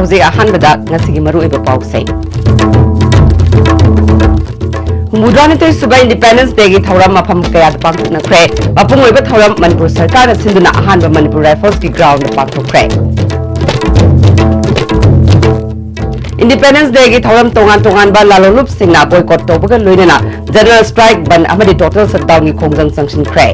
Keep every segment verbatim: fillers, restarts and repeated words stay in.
ꯍꯧꯖꯤꯛ ꯑꯍꯥꯟꯕꯗ ꯉꯁꯤꯒꯤ ꯃꯔꯨꯑꯣꯏꯕ ꯄꯥꯎꯁꯤꯡ꯫ ꯍꯨꯝꯐꯨꯇꯔꯥꯅꯤꯊꯣꯏ ꯁꯨꯕ Independence Day ꯒꯤ ꯊꯧꯔꯝ ꯃꯐꯝ ꯀꯌꯥꯗ ꯄꯥꯡꯊꯣꯛꯅꯈ꯭ꯔꯦ꯫ ꯃꯄꯨꯡ ꯑꯣꯏꯕ ꯊꯧꯔꯝ ꯃꯅꯤꯄꯨꯔ ꯁꯔꯀꯥꯔꯅ ꯁꯤꯟꯗꯨꯅ ꯑꯍꯥꯟꯕ ꯃꯅꯤꯄꯨꯔ Rifles ꯀꯤ ground ꯗ ꯄꯥꯡꯊꯣꯛꯈ꯭ꯔꯦ꯫ Independence Day ꯒꯤ ꯊꯧꯔꯝ ꯇꯣꯉꯥꯟ ꯇꯣꯉꯥꯟꯕ ꯂꯥꯂꯣꯡꯂꯨꯞꯁꯤꯡꯅ boycott ꯇꯧꯕꯒ ꯂꯣꯏꯅꯅ general strike, ꯕꯟꯗ ꯑꯃꯗꯤ total shutdown ꯒꯤ ꯈꯣꯡꯖꯪ ꯆꯪꯁꯤꯟꯈ꯭ꯔꯦ꯫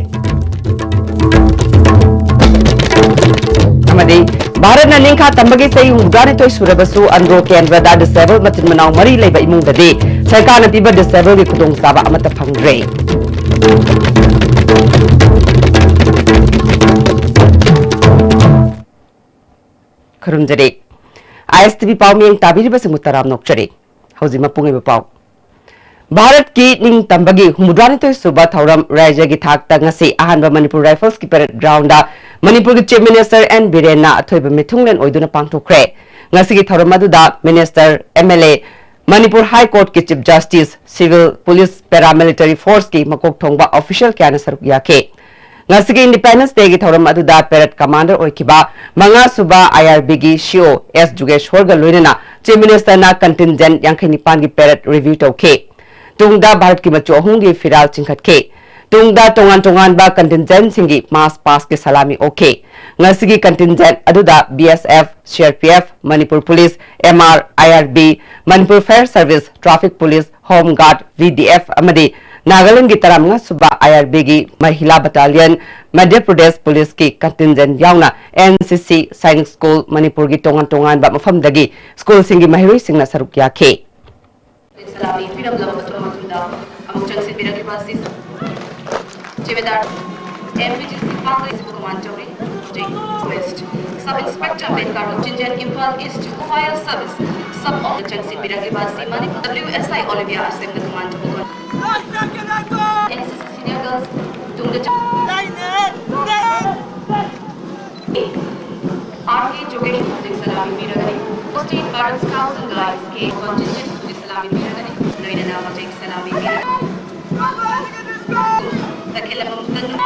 ꯑꯃꯗꯤ ꯚꯥꯔꯠꯅ ꯅꯤꯡꯈꯥ ꯇꯝꯕꯒꯤ ꯆꯍꯤ ꯍꯨꯝꯐꯨꯇꯔꯥꯅꯤꯊꯣꯏ ꯁꯨꯔꯕꯁꯨ ꯑꯟꯗ꯭ꯔꯣ ꯀꯦꯟꯗ꯭ꯔꯗ disable ꯃꯆꯤꯟ ꯃꯅꯥꯎ ꯃꯔꯤ ꯂꯩꯕ ꯏꯃꯨꯡꯗꯗꯤ ꯁꯔꯀꯥꯔꯅ ꯄꯤꯕ disable ꯒꯤ ꯈꯨꯗꯣꯡꯆꯥꯕ ꯑꯃꯠꯇ ꯐꯪꯗ꯭ꯔꯦ꯫ ꯈꯨꯔꯨꯝꯖꯔꯤ꯫ ISTV ꯄꯥꯎ ꯃꯤꯌꯦꯡ ꯇꯥꯕꯤꯔꯤꯕꯁꯤꯡꯕꯨ ꯇꯔꯥꯝꯅ ꯑꯣꯛꯆꯔꯤ꯫ ꯍꯧꯖꯤꯛ ꯃꯄꯨꯡ ꯑꯣꯏꯕ ꯄꯥꯎ꯫ ꯚꯥꯔꯠꯀꯤ ꯅꯤꯡꯇꯝꯕꯒꯤ ꯍꯨꯝꯐꯨꯇꯔꯥꯅꯤꯊꯣꯏ ꯁꯨꯕ ꯊꯧꯔꯝ ꯔꯥꯖ꯭ꯌꯒꯤ ꯊꯥꯛꯇ ꯉꯁꯤ ꯑꯍꯥꯟꯕ ꯃꯅꯤꯄꯨꯔ Rifles ꯀꯤ parade ground ꯗ ꯃꯅꯤꯄꯨꯔꯒꯤ Chief Minister N ꯕꯤꯔꯦꯟꯅ ꯑꯊꯣꯏꯕ ꯃꯤꯊꯨꯡꯂꯦꯟ ꯑꯣꯏꯗꯨꯅ ꯄꯥꯡꯊꯣꯛꯈ꯭ꯔꯦ꯫ ꯉꯁꯤꯒꯤ ꯊꯧꯔꯝ ꯑꯗꯨꯗ Minister, MLA, Manipur High Court ꯀꯤ Chief Justice, Civil Police, Paramilitary Force ꯀꯤ ꯃꯀꯣꯛ ꯊꯣꯡꯕ official ꯀꯌꯥꯅ ꯁꯔꯨꯛ ꯌꯥꯈꯤ꯫ ꯉꯁꯤꯒꯤ Independence Day ꯒꯤ ꯊꯧꯔꯝ ꯑꯗꯨꯗ parade commander ꯑꯣꯏꯈꯤꯕ ꯃꯉꯥ ꯁꯨꯕ IRB ꯒꯤ CO S ꯖꯨꯒꯦꯁ꯭ꯋꯔꯒ ꯂꯣꯏꯅꯅ Chief Minister ꯅ contingent ꯌꯥꯡꯈꯩ ꯅꯤꯄꯥꯟꯒꯤ parade review ꯇꯧꯈꯤ꯫ ꯇꯨꯡꯗ ꯚꯥꯔꯠꯀꯤ ꯃꯆꯨ ꯑꯍꯨꯝꯒꯤ ꯐꯤꯔꯥꯜ ꯆꯤꯡꯈꯠꯈꯤ꯫ ꯇꯨꯡꯗ ꯇꯣꯉꯥꯟ ꯇꯣꯉꯥꯟꯕ contingent ꯁꯤꯡꯒꯤ march past ꯀꯤ ꯁꯂꯥꯃꯤ ꯑꯣꯛꯈꯤ꯫ ꯉꯁꯤꯒꯤ contingent ꯑꯗꯨꯗ BSF, CRPF, Manipur Police, MR, IRB, Manipur Fire Service, Traffic Police, Home Guard, VDF ꯑꯃꯗꯤ ꯅꯥꯒꯥꯂꯦꯟꯗꯒꯤ ꯇꯔꯥꯃꯉꯥ ꯁꯨꯕ IRB ꯒꯤ Mahila Battalion, Madhya Pradesh Police ꯀꯤ contingent ꯌꯥꯎꯅ NCC, Sainik School, ꯃꯅꯤꯄꯨꯔꯒꯤ ꯇꯣꯉꯥꯟ ꯇꯣꯉꯥꯟꯕ ꯃꯐꯝꯗꯒꯤ school ꯁꯤꯡꯒꯤ ꯃꯍꯩꯔꯣꯏꯁꯤꯡꯅ ꯁꯔꯨꯛ ꯌꯥꯈꯤ꯫ ꯁꯂꯥꯃꯤ ꯄꯤꯔꯝꯂꯕ ꯃꯇꯨꯡꯗ ꯑꯃꯨꯛ ꯆꯪꯁꯤꯟꯕꯤꯔꯛꯂꯤꯕ ꯑꯁꯤ ꯖꯤꯃꯦꯗꯥꯔ MPGC ꯄꯥꯡꯒꯩꯁꯤꯕꯨ ꯀꯃꯥꯟ ꯇꯧꯔꯤ꯫ ꯍꯧꯖꯤꯛ West Sub Inspector ꯕꯦꯟꯀꯥꯔꯣ ꯆꯤꯟꯖꯟ, Imphal East Fire Service Sub Officer ꯆꯪꯁꯤꯟꯕꯤꯔꯛꯂꯤꯕ ꯑꯁꯤ ꯃꯅꯤꯄꯨꯔ WSI ꯑꯣꯂꯤꯚꯤꯌꯥ ꯑꯁꯦꯝꯅ ꯀꯃꯥꯟ ꯇꯧꯕ NCC Senior Girls ꯇꯨꯡꯗ ꯆꯪ R K ꯖꯣꯒꯦꯁ ꯍꯧꯖꯤꯛ ꯁꯂꯥꯃꯤ ꯄꯤꯔꯒꯅꯤ꯫ State Barracks Council Guards ꯀꯤ contingent ꯍꯧꯖꯤꯛ ꯁꯂꯥꯃꯤ ꯄꯤꯔꯒꯅꯤ꯫ ꯂꯣꯏꯅꯅ ꯍꯧꯖꯤꯛ ꯁꯂꯥꯃꯤ ꯄꯤꯔꯒꯅꯤ꯫ ꯇꯈꯦꯜꯂꯝꯕꯝ ꯇꯅꯨ꯫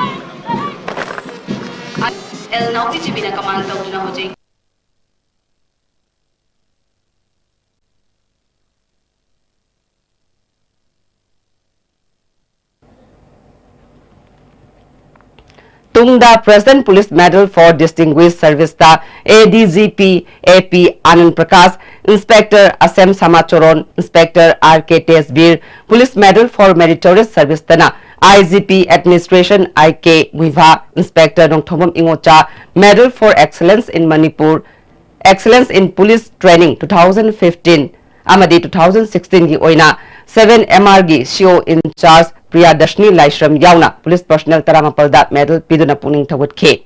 L ꯅꯥꯎꯕꯤ ꯖꯤꯕꯤꯅ command ꯇꯧꯗꯨꯅ ꯍꯧꯖꯤꯛ ꯇꯨꯡꯗ President Police Medal for Distinguished Service ꯇ A D G P A P Anand Prakash, Inspector Asem Samachoron, Inspector R K Tesbir, Police Medal for Meritorious Service ꯇꯅ I G P Administration I K Muivah, Inspector Nongthombam Ingocha, Medal for Excellence in Manipur, Excellence in Police Training two thousand fifteen ꯑꯃꯗꯤ two thousand sixteen ꯒꯤ ꯑꯣꯏꯅ seven M R ꯒꯤ C O in charge Priyadarshini Laishram ꯌꯥꯎꯅ police personnel ꯇꯔꯥꯃꯥꯄꯜꯗ medal ꯄꯤꯗꯨꯅ ꯄꯨꯛꯅꯤꯡ ꯊꯧꯒꯠꯈꯤ꯫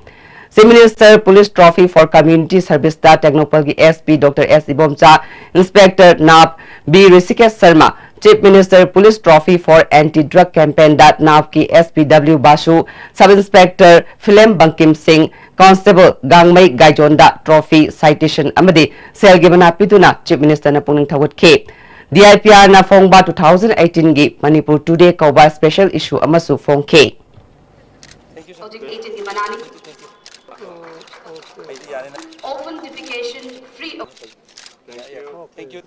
Chief Minister Police Trophy for Community Service ꯇ ꯇꯦꯡꯅꯧꯄꯜꯒꯤ S P Doctor S Ibomcha, Inspector ꯅꯥꯞ B Rishikesh Sharma, Chief Minister Police Trophy for Anti Drug Campaign ꯗ ꯅꯥꯞꯀꯤ S P W Basu, Sub Inspector Filem Bankim Singh, Constable ꯒꯥꯡꯃꯩ ꯒꯥꯏꯖꯣꯟꯗ trophy, citation ꯑꯃꯗꯤ ꯁꯦꯜꯒꯤ ꯃꯅꯥ ꯄꯤꯗꯨꯅ Chief Minister ꯅ ꯄꯨꯛꯅꯤꯡ ꯊꯧꯒꯠꯈꯤ꯫ D I P R ꯅ ꯐꯣꯡꯕ two thousand eighteen ꯒꯤ Manipur Today ꯀꯧꯕ special issue ꯑꯃꯁꯨ ꯐꯣꯡꯈꯤ꯫ ꯍꯧꯖꯤꯛ eighteen ꯒꯤ ꯃꯅꯥꯅꯤ꯫ Open defecation free of Thank you.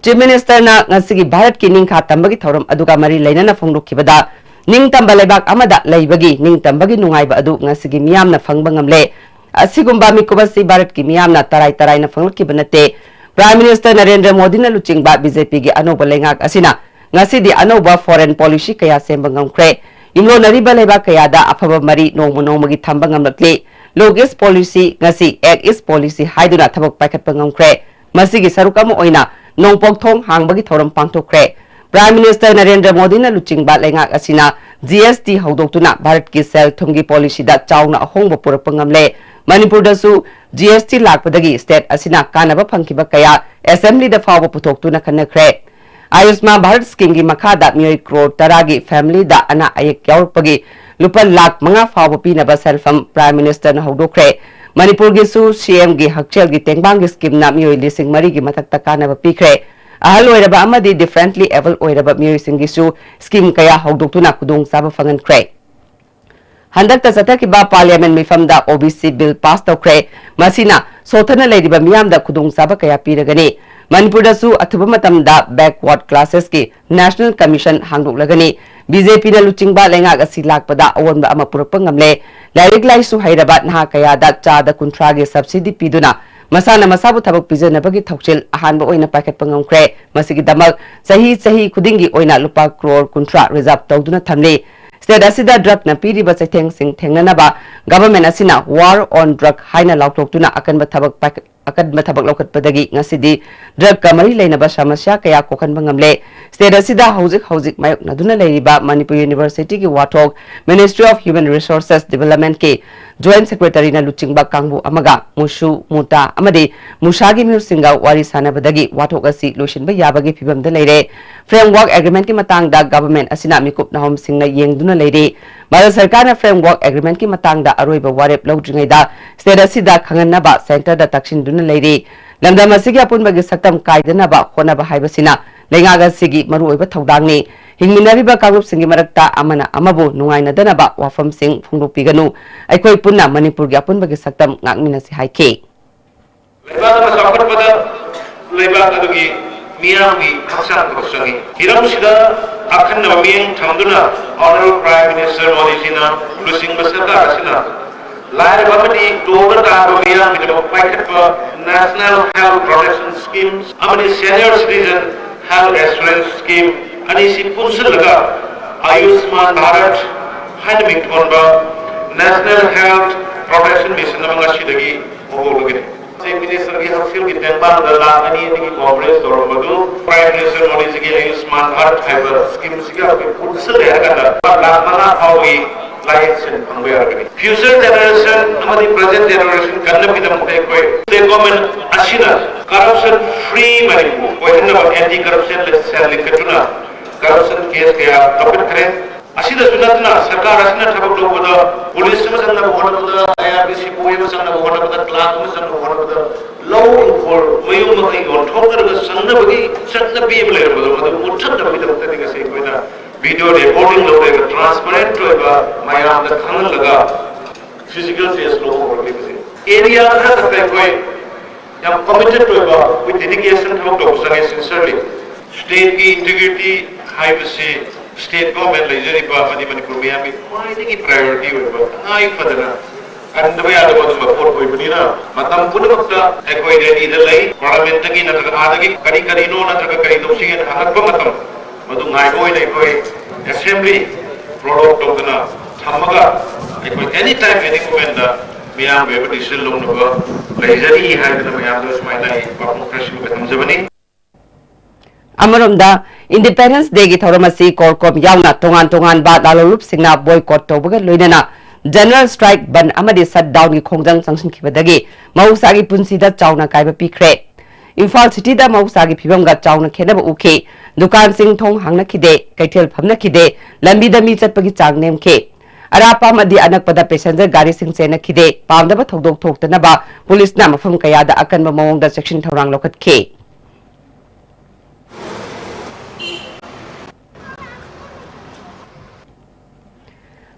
Chief Minister ꯅ ꯉꯁꯤꯒꯤ ꯚꯥꯔꯠꯀꯤ ꯅꯤꯡꯈꯥ ꯇꯝꯕꯒꯤ ꯊꯧꯔꯝ ꯑꯗꯨꯒ ꯃꯔꯤ ꯂꯩꯅꯅ ꯐꯣꯡꯗꯣꯛꯈꯤꯕꯗ, ꯅꯤꯡꯇꯝꯕ ꯂꯩꯕꯥꯛ ꯑꯃꯗ ꯂꯩꯕꯒꯤ ꯅꯤꯡꯇꯝꯕꯒꯤ ꯅꯨꯡꯉꯥꯏꯕ ꯑꯗꯨ ꯉꯁꯤꯒꯤ ꯃꯤꯌꯥꯝꯅ ꯐꯪꯕ ꯉꯝꯂꯦ꯫ ꯑꯁꯤꯒꯨꯝꯕ ꯃꯤꯀꯨꯞ ꯑꯁꯤ ꯚꯥꯔꯠꯀꯤ ꯃꯤꯌꯥꯝꯅ ꯇꯔꯥꯏ ꯇꯔꯥꯏꯅ ꯐꯪꯂꯛꯈꯤꯕ ꯅꯠꯇꯦ꯫ Prime Minister ꯅꯔꯦꯟꯗ꯭ꯔ ꯃꯣꯗꯤꯅ ꯂꯨꯆꯤꯡꯕ B J P ꯒꯤ ꯑꯅꯧꯕ ꯂꯩꯉꯥꯛ ꯑꯁꯤꯅ ꯉꯁꯤꯗꯤ ꯑꯅꯧꯕ foreign policy ꯀꯌꯥ ꯁꯦꯝꯕ ꯉꯝꯈ꯭ꯔꯦ꯫ ꯌꯨꯝꯂꯣꯟꯅꯔꯤꯕ ꯂꯩꯕꯥꯛ ꯀꯌꯥꯗ ꯑꯐꯕ ꯃꯔꯤ ꯅꯣꯡꯃ ꯅꯣꯡꯃꯒꯤ ꯊꯝꯕ ꯉꯝꯂꯛꯂꯤ꯫ Look East Policy, ꯉꯁꯤ Act East Policy ꯍꯥꯏꯗꯨꯅ ꯊꯕꯛ ꯄꯥꯏꯈꯠꯄ ꯉꯝꯈ꯭ꯔꯦ꯫ ꯃꯁꯤꯒꯤ ꯁꯔꯨꯛ ꯑꯃ ꯑꯣꯏꯅ ꯅꯣꯡꯄꯣꯛ ꯊꯣꯡ ꯍꯥꯡꯕꯒꯤ ꯊꯧꯔꯝ ꯄꯥꯡꯊꯣꯛꯈ꯭ꯔꯦ꯫ Prime Minister ꯅꯔꯦꯟꯗ꯭ꯔ ꯃꯣꯗꯤꯅ ꯂꯨꯆꯤꯡꯕ ꯂꯩꯉꯥꯛ ꯑꯁꯤꯅ G S T ꯍꯧꯗꯣꯛꯇꯨꯅ ꯚꯥꯔꯠꯀꯤ ꯁꯦꯜ ꯊꯨꯝꯒꯤ policy ꯗ ꯆꯥꯎꯅ ꯑꯍꯣꯡꯕ ꯄꯨꯔꯛꯄ ꯉꯝꯂꯦ꯫ ꯃꯅꯤꯄꯨꯔꯗꯁꯨ G S T ꯂꯥꯛꯄꯗꯒꯤ state ꯑꯁꯤꯅ ꯀꯥꯟꯅꯕ ꯐꯪꯈꯤꯕ ꯀꯌꯥ Assembly ꯗ ꯐꯥꯎꯕ ꯄꯨꯊꯣꯛꯇꯨꯅ ꯈꯟꯅꯈ꯭ꯔꯦ꯫ ꯑꯌꯨꯁꯃꯥꯟ ꯚꯥꯔꯠ scheme ꯒꯤ ꯃꯈꯥꯗ ꯃꯤꯑꯣꯏ ꯀ꯭ꯔꯣꯔ ꯇꯔꯥꯒꯤ family ꯗ ꯑꯅꯥ ꯑꯌꯦꯛ ꯌꯥꯎꯔꯛꯄꯒꯤ ꯂꯨꯄꯥ ꯂꯥꯈ ꯃꯉꯥ ꯐꯥꯎꯕ ꯄꯤꯅꯕ ꯁꯦꯜꯐꯝ Prime Minister ꯅ ꯍꯧꯗꯣꯛꯈ꯭ꯔꯦ꯫ ꯃꯅꯤꯄꯨꯔꯒꯤꯁꯨ C M ꯒꯤ ꯍꯛꯁꯦꯜꯒꯤ ꯇꯦꯡꯕꯥꯡꯒꯤ scheme ꯅ ꯃꯤꯑꯣꯏ ꯂꯤꯁꯤꯡ ꯃꯔꯤꯒꯤ ꯃꯊꯛꯇ ꯀꯥꯟꯅꯕ ꯄꯤꯈ꯭ꯔꯦ꯫ ꯑꯍꯜ ꯑꯣꯏꯔꯕ ꯑꯃꯗꯤ differently abled ꯑꯣꯏꯔꯕ ꯃꯤꯑꯣꯏꯁꯤꯡꯒꯤꯁꯨ scheme ꯀꯌꯥ ꯍꯧꯗꯣꯛꯇꯨꯅ ꯈꯨꯗꯣꯡꯆꯥꯕ ꯐꯪꯍꯟꯈ꯭ꯔꯦ꯫ ꯍꯟꯗꯛꯇ ꯆꯠꯊꯈꯤꯕ Parliament ꯃꯤꯐꯝꯗ O B C bill pass ꯇꯧꯈ꯭ꯔꯦ꯫ ꯃꯁꯤꯅ ꯁꯣꯠꯊꯅ ꯂꯩꯔꯤꯕ ꯃꯤꯌꯥꯝꯗ ꯈꯨꯗꯣꯡꯆꯥꯕ ꯀꯌꯥ ꯄꯤꯔꯒꯅꯤ꯫ ꯃꯅꯤꯄꯨꯔꯗꯁꯨ ꯑꯊꯨꯕ ꯃꯇꯝꯗ backward classesꯀꯤ National Commission ꯍꯥꯡꯗꯣꯛꯂꯒꯅꯤ꯫ ꯕꯤ ꯖꯦ ꯄꯤꯅ ꯂꯨꯆꯤꯡꯕ ꯂꯩꯉꯥꯛ ꯑꯁꯤ ꯂꯥꯛꯄꯗ ꯑꯑꯣꯟꯕ ꯑꯃ ꯄꯨꯔꯛꯄ ꯉꯝꯂꯦ꯫ ꯂꯥꯏꯔꯤꯛ ꯂꯥꯏꯁꯨ ꯍꯩꯔꯕ ꯅꯍꯥ ꯀꯌꯥꯗ ꯆꯥꯗ ꯀꯨꯟꯊ꯭ꯔꯥꯒꯤ subsidy ꯄꯤꯗꯨꯅ ꯃꯁꯥꯅ ꯃꯁꯥꯕꯨ ꯊꯕꯛ ꯄꯤꯖꯅꯕꯒꯤ ꯊꯧꯁꯤꯜ ꯑꯍꯥꯟꯕ ꯑꯣꯏꯅ ꯄꯥꯏꯈꯠꯄ ꯉꯝꯈ꯭ꯔꯦ꯫ ꯃꯁꯤꯒꯤꯗꯃꯛ ꯆꯍꯤ ꯆꯍꯤ ꯈꯨꯗꯤꯡꯒꯤ ꯑꯣꯏꯅ ꯂꯨꯄꯥ ꯀ꯭ꯔꯣꯔ ꯀꯨꯟꯊ꯭ꯔꯥ reserve ꯇꯧꯗꯨꯅ ꯊꯝꯂꯤ꯫ State ꯑꯁꯤꯗ drugꯅ ꯄꯤꯔꯤꯕ ꯆꯩꯊꯦꯡꯁꯤꯡ ꯊꯦꯡꯅꯅꯕ government ꯑꯁꯤꯅ War on Drug ꯍꯥꯏꯅ ꯂꯥꯎꯊꯣꯛꯇꯨꯅ ꯑꯀꯟꯕ ꯊꯕꯛ ꯄꯥꯏꯈꯠ-, ꯑꯀꯟꯕ ꯊꯕꯛ ꯂꯧꯈꯠꯄꯗꯒꯤ ꯉꯁꯤꯗꯤ drugꯀ ꯃꯔꯤ ꯂꯩꯅꯕ ꯁꯃꯁ꯭ꯌꯥ ꯀꯌꯥ ꯀꯣꯛꯍꯟꯕ ꯉꯝꯂꯦ꯫ State ꯑꯁꯤꯗ ꯍꯧꯖꯤꯛ ꯍꯧꯖꯤꯛ ꯃꯥꯌꯣꯛꯅꯗꯨꯅ ꯂꯩꯔꯤꯕ ꯃꯅꯤꯄꯨꯔ Universityꯒꯤ ꯋꯥꯊꯣꯛ Ministry of Human Resources Developmentꯀꯤ Joint Secretaryꯅ ꯂꯨꯆꯤꯡꯕ ꯀꯥꯡꯕꯨ ꯑꯃꯒ ꯃꯨꯁꯨ, ꯃꯨꯇꯥ ꯑꯃꯗꯤ ꯃꯨꯁꯥꯒꯤ ꯃꯤꯍꯨꯠꯁꯤꯡꯒ ꯋꯥꯔꯤ ꯁꯥꯟꯅꯕꯗꯒꯤ ꯋꯥꯊꯣꯛ ꯑꯁꯤ ꯂꯣꯏꯁꯤꯟꯕ ꯌꯥꯕꯒꯤ ꯐꯤꯚꯝꯗ ꯂꯩꯔꯦ꯫ Framework Agreementꯀꯤ ꯃꯇꯥꯡꯗ government ꯑꯁꯤꯅ ꯃꯤꯀꯨꯞ ꯅꯍꯨꯝꯁꯤꯡꯅ ꯌꯦꯡꯗꯨꯅ ꯂꯩꯔꯤ꯫ ꯚꯥꯔꯠ ꯁꯔꯀꯥꯔꯅ Framework Agreementꯀꯤ ꯃꯇꯥꯡꯗ ꯑꯔꯣꯏꯕ ꯋꯥꯔꯦꯞ ꯂꯧꯗ꯭ꯔꯤꯉꯩꯗ state ꯑꯁꯤꯗ ꯈꯪꯍꯟꯅꯕ centreꯗ ꯇꯛꯁꯤꯟꯗꯨꯅ ꯂꯩꯔꯤ꯫ ꯂꯝꯗꯝ ꯑꯁꯤꯒꯤ ꯑꯄꯨꯟꯕꯒꯤ ꯁꯛꯇꯝ ꯀꯥꯏꯗꯅꯕ ꯍꯣꯠꯅꯕ ꯍꯥꯏꯕꯁꯤꯅ ꯂꯩꯉꯥꯛ ꯑꯁꯤꯒꯤ ꯃꯔꯨꯑꯣꯏꯕ ꯊꯧꯗꯥꯡꯅꯤ꯫ ꯍꯤꯡꯃꯤꯟꯅꯔꯤꯕ ꯀꯥꯡꯂꯨꯞꯁꯤꯡꯒꯤ ꯃꯔꯛꯇ ꯑꯃꯅ ꯑꯃꯕꯨ ꯅꯨꯡꯉꯥꯏꯅꯗꯅꯕ ꯋꯥꯐꯝꯁꯤꯡ ꯐꯣꯡꯗꯣꯛꯄꯤꯒꯅꯨ꯫ ꯑꯩꯈꯣꯏ ꯄꯨꯟꯅ ꯃꯅꯤꯄꯨꯔꯒꯤ ꯑꯄꯨꯟꯕꯒꯤ ꯁꯛꯇꯝ ꯉꯥꯛꯃꯤꯟꯅꯁꯤ ꯍꯥꯏꯈꯤ꯫ ꯂꯩꯕꯥꯛ ꯑꯃ ꯆꯥꯎꯈꯠꯄꯗ ꯂꯩꯕꯥꯛ ꯑꯗꯨꯒꯤ ꯃꯤꯌꯥꯝꯒꯤ ꯍꯛꯆꯥꯡ ꯈꯨꯗꯣꯡ ꯆꯪꯏ꯫ ꯍꯤꯔꯝꯁꯤꯗ ꯑꯈꯟꯅꯕ ꯃꯤꯠꯌꯦꯡ ꯊꯝꯗꯨꯅ Honorable Prime Minister ꯃꯣꯗꯤꯖꯤꯅ ꯂꯨꯆꯤꯡꯕ ꯁꯔꯀꯥꯔ ꯑꯁꯤꯅ ꯂꯥꯏꯔꯕ ꯑꯃꯗꯤ ꯇꯣꯜꯂ ꯇꯥꯔꯕ ꯃꯤꯌꯥꯝꯒꯤꯗꯃꯛ ꯄꯥꯏꯈꯠꯄ National Health Protection Scheme ꯑꯃꯗꯤ Senior Citizen Health Assurance Scheme ꯑꯅꯤꯁꯤ ꯄꯨꯟꯁꯤꯜꯂꯒ Ayushman Bharat ꯍꯥꯏꯅ ꯃꯤꯡꯊꯣꯟꯕ National Health Protection Mission ꯑꯃ ꯉꯁꯤꯗꯒꯤ ꯍꯧꯍꯧꯔꯒꯅꯤ꯫ Chief Minister ꯒꯤ ꯍꯛꯁꯦꯜꯒꯤ ꯇꯦꯡꯕꯥꯡꯗ ꯂꯥꯈ ꯑꯅꯤ ꯑꯅꯤꯒꯤ coverage ꯇꯧꯔꯝꯕꯗꯨ Prime Minister ꯃꯣꯗꯤꯖꯤꯒꯤ Ayushman Bharat ꯍꯥꯏꯕ scheme ꯁꯤꯒ ꯑꯩꯈꯣꯏ ꯄꯨꯟꯁꯤꯜꯂꯦ ꯍꯥꯏꯔꯀꯥꯟꯗ ꯂꯨꯄꯥ ꯂꯥꯈ ꯃꯉꯥ ꯐꯥꯎꯒꯤ ꯂꯥꯏꯌꯦꯡꯁꯤꯟ ꯐꯪꯕ ꯌꯥꯔꯒꯅꯤ꯫ Future generation ꯑꯃꯗꯤ present generation ꯀꯟꯅꯕꯒꯤꯗꯃꯛꯇ ꯑꯩꯈꯣꯏ state government ꯑꯁꯤꯅ corruption free ꯃꯅꯤꯄꯨꯔ ꯑꯣꯏꯍꯟꯅꯕ anti corruption cell ꯂꯤꯡꯈꯠꯇꯨꯅ corruption case ꯀꯌꯥ ꯀꯛꯊꯠꯈ꯭ꯔꯦ꯫ ꯑꯁꯤꯗꯁꯨ ꯅꯠꯇꯅ ꯁꯔꯀꯥꯔ ꯑꯁꯤꯅ ꯊꯕꯛ ꯂꯧꯕꯗ police ꯑꯃ ꯆꯪꯅꯕ ꯍꯣꯠꯅꯕꯗ, ꯑꯥꯏ ꯑꯥꯔ ꯕꯤ ꯁꯤꯄꯨ ꯑꯃ ꯆꯪꯅꯕ ꯍꯣꯠꯅꯕꯗ, clerk ꯑꯃ ꯆꯪꯅꯕ ꯍꯣꯠꯅꯕꯗ ꯂꯧ ꯏꯪꯈꯣꯜ ꯃꯌꯨꯝ ꯃꯀꯩ ꯌꯣꯟꯊꯣꯛꯅꯔꯒ ꯆꯪꯅꯕꯒꯤ ꯆꯠꯅꯕꯤ ꯑꯃ ꯂꯩꯔꯝꯕꯗꯣ ꯃꯗꯨ ꯃꯨꯠꯊꯠꯅꯕꯒꯤꯗꯃꯛꯇꯅꯤ ꯉꯁꯤ ꯑꯩꯈꯣꯏꯅ video recording ꯂꯧꯔꯒ transparent ꯑꯣꯏꯕ ꯃꯌꯥꯝꯗ ꯈꯪꯍꯜꯂꯒ physical test ꯂꯧꯕ ꯍꯧꯔꯛꯂꯤꯕꯁꯦ꯫ Area ꯈꯔꯈꯛꯇ ꯑꯩꯈꯣꯏ ꯌꯥꯝ committed ꯑꯣꯏꯕ, with dedication ꯊꯕꯛ ꯇꯧꯕ ꯆꯪꯉꯦ, sincerely꯫ Stateꯀꯤ integrity ꯍꯥꯏꯕꯁꯤ state government ꯂꯩꯖꯔꯤꯕ ꯑꯃꯗꯤ ꯃꯅꯤꯄꯨꯔ ꯃꯤꯌꯥꯝꯒꯤ ꯈ꯭ꯋꯥꯏꯗꯒꯤ priority ꯑꯣꯏꯕ, ꯇꯉꯥꯏ ꯐꯗꯅ ꯀꯟꯗꯕ ꯌꯥꯗꯕ ꯑꯗꯨꯒꯨꯝꯕ ꯄꯣꯠ ꯑꯣꯏꯕꯅꯤꯅ, ꯃꯇꯝ ꯄꯨꯝꯅꯃꯛꯇ ꯑꯩꯈꯣꯏ readyꯗ ꯂꯩ꯫ Parliamentꯇꯒꯤ ꯅꯠꯇ꯭ꯔꯒ ꯑꯥꯗꯒꯤ ꯀꯔꯤ ꯀꯔꯤꯅꯣ ꯅꯠꯇ꯭ꯔꯒ ꯀꯔꯤ ꯇꯧꯁꯤꯒꯦꯅ ꯍꯪꯉꯛꯄ ꯃꯇꯝ, ꯃꯗꯨ ꯉꯥꯏꯕ ꯑꯣꯏꯅ ꯑꯩꯈꯣꯏ assembly prorogue ꯇꯧꯗꯅ ꯊꯝꯃꯒ, ꯑꯩꯈꯣꯏ any time, any momentꯗ ꯃꯤꯌꯥꯝꯒꯤ ꯑꯣꯏꯕ decision ꯂꯧꯅꯕ ꯂꯩꯖꯔꯤ ꯍꯥꯏꯗꯅ ꯃꯌꯥꯝꯗ ꯁꯨꯃꯥꯏꯅ ꯑꯩ ꯋꯥꯐꯝ ꯈꯔ ꯁꯤꯒꯨꯝꯕ ꯊꯝꯖꯕꯅꯤ꯫ ꯑꯃꯔꯣꯝꯗ, Independence Dayꯒꯤ ꯊꯧꯔꯝ ꯑꯁꯤ ꯀꯣꯔꯀꯣꯝ ꯌꯥꯎꯅ ꯇꯣꯉꯥꯟ ꯇꯣꯉꯥꯟꯕ ꯂꯥꯂꯣꯡꯂꯨꯞꯁꯤꯡꯅ boycott ꯇꯧꯕꯒ ꯂꯣꯏꯅꯅ general strike, ꯕꯟꯗ ꯑꯃꯗꯤ shutdownꯒꯤ ꯈꯣꯡꯖꯪ ꯆꯪꯁꯤꯟꯈꯤꯕꯗꯒꯤ ꯃꯍꯧꯁꯥꯒꯤ ꯄꯨꯟꯁꯤꯗ ꯆꯥꯎꯅ ꯑꯀꯥꯏꯕ ꯄꯤꯈ꯭ꯔꯦ꯫ ꯏꯝꯐꯥꯜ cityꯗ ꯃꯍꯧꯁꯥꯒꯤ ꯐꯤꯕꯝꯒ ꯆꯥꯎꯅ ꯈꯦꯠꯅꯕ ꯎꯈꯤ꯫ ꯗꯨꯀꯥꯟꯁꯤꯡ ꯊꯣꯡ ꯍꯥꯡꯅꯈꯤꯗꯦ, ꯀꯩꯊꯦꯜ ꯐꯝꯅꯈꯤꯗꯦ, ꯂꯝꯕꯤꯗ ꯃꯤ ꯆꯠꯄꯒꯤ ꯆꯥꯡ ꯅꯦꯝꯈꯤ꯫ ꯑꯔꯥꯞꯄ ꯑꯃꯗꯤ ꯑꯅꯛꯄꯗ passenger ꯒꯥꯔꯤꯁꯤꯡ ꯆꯦꯟꯅꯈꯤꯗꯦ꯫ ꯄꯥꯝꯗꯕ ꯊꯧꯗꯣꯛ ꯊꯣꯛꯇꯅꯕ ꯄꯨꯂꯤꯁꯅ ꯃꯐꯝ ꯀꯌꯥꯗ ꯑꯀꯟꯕ ꯃꯑꯣꯡꯗ ꯆꯦꯛꯁꯤꯟ ꯊꯧꯔꯥꯡ ꯂꯧꯈꯠꯈꯤ꯫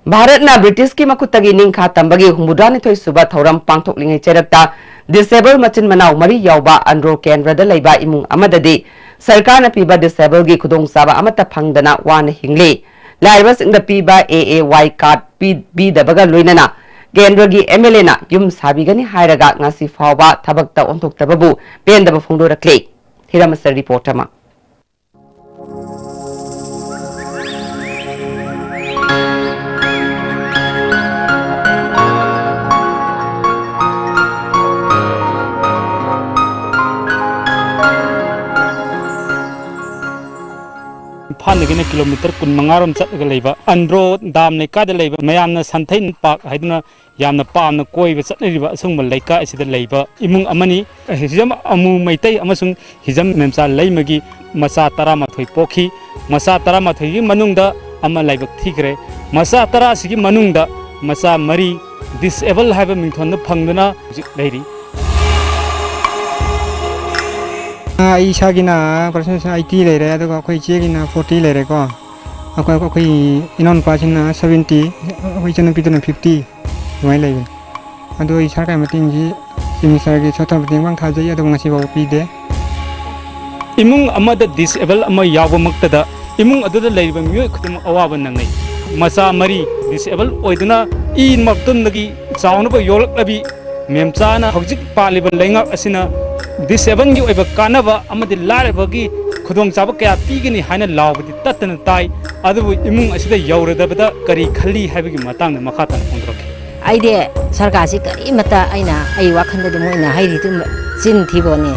ꯚꯥꯔꯠꯅ ꯕ꯭ꯔꯤꯇꯤꯁꯀꯤ ꯃꯈꯨꯠꯇꯒꯤ ꯅꯤꯡꯈꯥ ꯇꯝꯕꯒꯤ ꯍꯨꯝꯐꯨꯇꯔꯥꯅꯤꯊꯣꯏ ꯁꯨꯕ ꯊꯧꯔꯝ ꯄꯥꯡꯊꯣꯛꯂꯤꯉꯩ ꯆꯩꯔꯛꯇ disable ꯃꯆꯤꯟ ꯃꯅꯥꯎ ꯃꯔꯤ ꯌꯥꯎꯕ ꯑꯟꯗ꯭ꯔꯣ ꯀꯦꯟꯗ꯭ꯔꯗ ꯂꯩꯕ ꯏꯃꯨꯡ ꯑꯃꯗꯗꯤ ꯁꯔꯀꯥꯔꯅ ꯄꯤꯕ disableꯒꯤ ꯈꯨꯗꯣꯡꯆꯥꯕ ꯑꯃꯠꯇ ꯐꯪꯗꯅ ꯋꯥꯅ ꯍꯤꯡꯂꯤ꯫ ꯂꯥꯏꯔꯕꯁꯤꯡꯗ ꯄꯤꯕ A A Y card ꯄꯤ-, ꯄꯤꯗꯕꯒ ꯂꯣꯏꯅꯅ ꯀꯦꯟꯗ꯭ꯔꯒꯤ M L Aꯅ ꯌꯨꯝ ꯁꯥꯕꯤꯒꯅꯤ ꯍꯥꯏꯔꯒ ꯉꯁꯤ ꯐꯥꯎꯕ ꯊꯕꯛꯇ ꯑꯣꯟꯊꯣꯛꯇꯕꯕꯨ ꯄꯦꯟꯗꯕ ꯐꯣꯡꯗꯣꯔꯛꯂꯤ꯫ ꯍꯤꯔꯥꯃꯁꯇ report ꯑꯃ꯫ ꯏꯝꯐꯥꯜꯗꯒꯤꯅ ꯀꯤꯂꯣꯃꯤꯇꯔ ꯀꯨꯟꯃꯉꯥ ꯔꯣꯝ ꯆꯠꯂꯒ ꯂꯩꯕ ꯑꯟꯗ꯭ꯔꯣ ꯗꯥꯝ ꯂꯩꯀꯥꯏꯗ ꯂꯩꯕ, ꯃꯌꯥꯝꯅ ꯁꯟꯊꯩ ꯄꯥꯛ ꯍꯥꯏꯗꯨꯅ ꯌꯥꯝꯅ ꯄꯥꯝꯅ ꯀꯣꯏꯕ ꯆꯠꯅꯔꯤꯕ ꯑꯁꯤꯒꯨꯝꯕ ꯂꯩꯀꯥꯏ ꯑꯁꯤꯗ ꯂꯩꯕ ꯏꯃꯨꯡ ꯑꯃꯅꯤ꯫ ꯍꯤꯖꯝ ꯑꯃꯨ ꯃꯩꯇꯩ ꯑꯃꯁꯨꯡ ꯍꯤꯖꯝ ꯃꯦꯝꯆꯥ ꯂꯩꯃꯒꯤ ꯃꯆꯥ ꯇꯔꯥꯃꯥꯊꯣꯏ ꯄꯣꯛꯈꯤ꯫ ꯃꯆꯥ ꯇꯔꯥꯃꯥꯊꯣꯏꯒꯤ ꯃꯅꯨꯡꯗ ꯑꯃ ꯂꯥꯏꯕꯛ ꯊꯤꯈ꯭ꯔꯦ꯫ ꯃꯆꯥ ꯇꯔꯥ ꯑꯁꯤꯒꯤ ꯃꯅꯨꯡꯗ ꯃꯆꯥ ꯃꯔꯤ disable ꯍꯥꯏꯕ ꯃꯤꯡꯊꯣꯟꯗ ꯐꯪꯗꯨꯅ ꯍꯧꯖꯤꯛ ꯂꯩꯔꯤ꯫ ꯑꯩ ꯏꯁꯥꯒꯤꯅ percentage eighty ꯂꯩꯔꯦ, ꯑꯗꯨꯒ ꯑꯩꯈꯣꯏ ꯏꯆꯦꯒꯤꯅ forty ꯂꯩꯔꯦꯀꯣ꯫ ꯑꯩꯈꯣꯏ, ꯑꯩꯈꯣꯏ ꯏꯅꯥꯎꯅꯨꯄꯥꯁꯤꯅ seventy, ꯑꯩꯈꯣꯏ ꯏꯆꯟꯅꯨꯄꯤꯗꯨꯅ fifty, ꯑꯗꯨꯃꯥꯏꯅ ꯂꯩꯕꯅꯤ꯫ ꯑꯗꯣ ꯑꯩ ꯁꯔꯀꯥꯔꯒꯤ ꯃꯇꯦꯡꯁꯤ ꯆꯤꯐ ꯃꯤꯅꯤꯁꯇꯔꯒꯤ ꯁꯣꯠꯊꯕ ꯃꯇꯦꯡ ꯃꯥꯡ ꯊꯥꯖꯩ, ꯑꯗꯨꯕꯨ ꯉꯁꯤꯐꯥꯎꯕ ꯄꯤꯗꯦ꯫ ꯏꯃꯨꯡ ꯑꯃꯗ ꯗꯤꯁꯑꯦꯕꯜ ꯑꯃ ꯌꯥꯎꯕꯃꯛꯇꯗ ꯏꯃꯨꯡ ꯑꯗꯨꯗ ꯂꯩꯔꯤꯕ ꯃꯤꯑꯣꯏ ꯈꯨꯗꯤꯡꯃꯛ ꯑꯋꯥꯕ ꯅꯪꯅꯩ꯫ ꯃꯆꯥ ꯃꯔꯤ ꯗꯤꯁꯑꯦꯕꯜ ꯑꯣꯏꯗꯨꯅ ꯏ ꯃꯇꯨꯝꯗꯒꯤ ꯆꯥꯎꯅꯕ ꯌꯣꯛꯂꯛꯂꯕꯤ ꯃꯦꯝꯆꯥꯅ ꯍꯧꯖꯤꯛ ꯄꯥꯜꯂꯤꯕ ꯂꯩꯉꯥꯛ ꯑꯁꯤꯅ ꯗꯤꯁꯑꯦꯕꯜꯒꯤ ꯑꯣꯏꯕ ꯀꯥꯟꯅꯕ ꯑꯃꯗꯤ ꯂꯥꯏꯔꯕꯒꯤ ꯈꯨꯗꯣꯡꯆꯥꯕ ꯀꯌꯥ ꯄꯤꯒꯅꯤ ꯍꯥꯏꯅ ꯂꯥꯎꯕꯗꯤ ꯇꯠꯇꯅ ꯇꯥꯏ꯫ ꯑꯗꯨꯕꯨ ꯏꯃꯨꯡ ꯑꯁꯤꯗ ꯌꯧꯔꯗꯕꯗ ꯀꯔꯤ ꯈꯜꯂꯤ ꯍꯥꯏꯕꯒꯤ ꯃꯇꯥꯡꯗ ꯃꯈꯥ ꯇꯥꯅ ꯐꯣꯡꯗꯣꯔꯛꯈꯤ꯫ ꯑꯩꯗꯤ ꯁꯔꯀꯥꯔꯁꯤ ꯀꯔꯤꯃꯠꯇ ꯑꯩꯅ ꯑꯩ ꯋꯥꯈꯜꯗꯗꯤ ꯃꯣꯏꯅ ꯍꯥꯏꯔꯤꯗꯨ ꯆꯤꯟ ꯊꯤꯕꯅꯤ꯫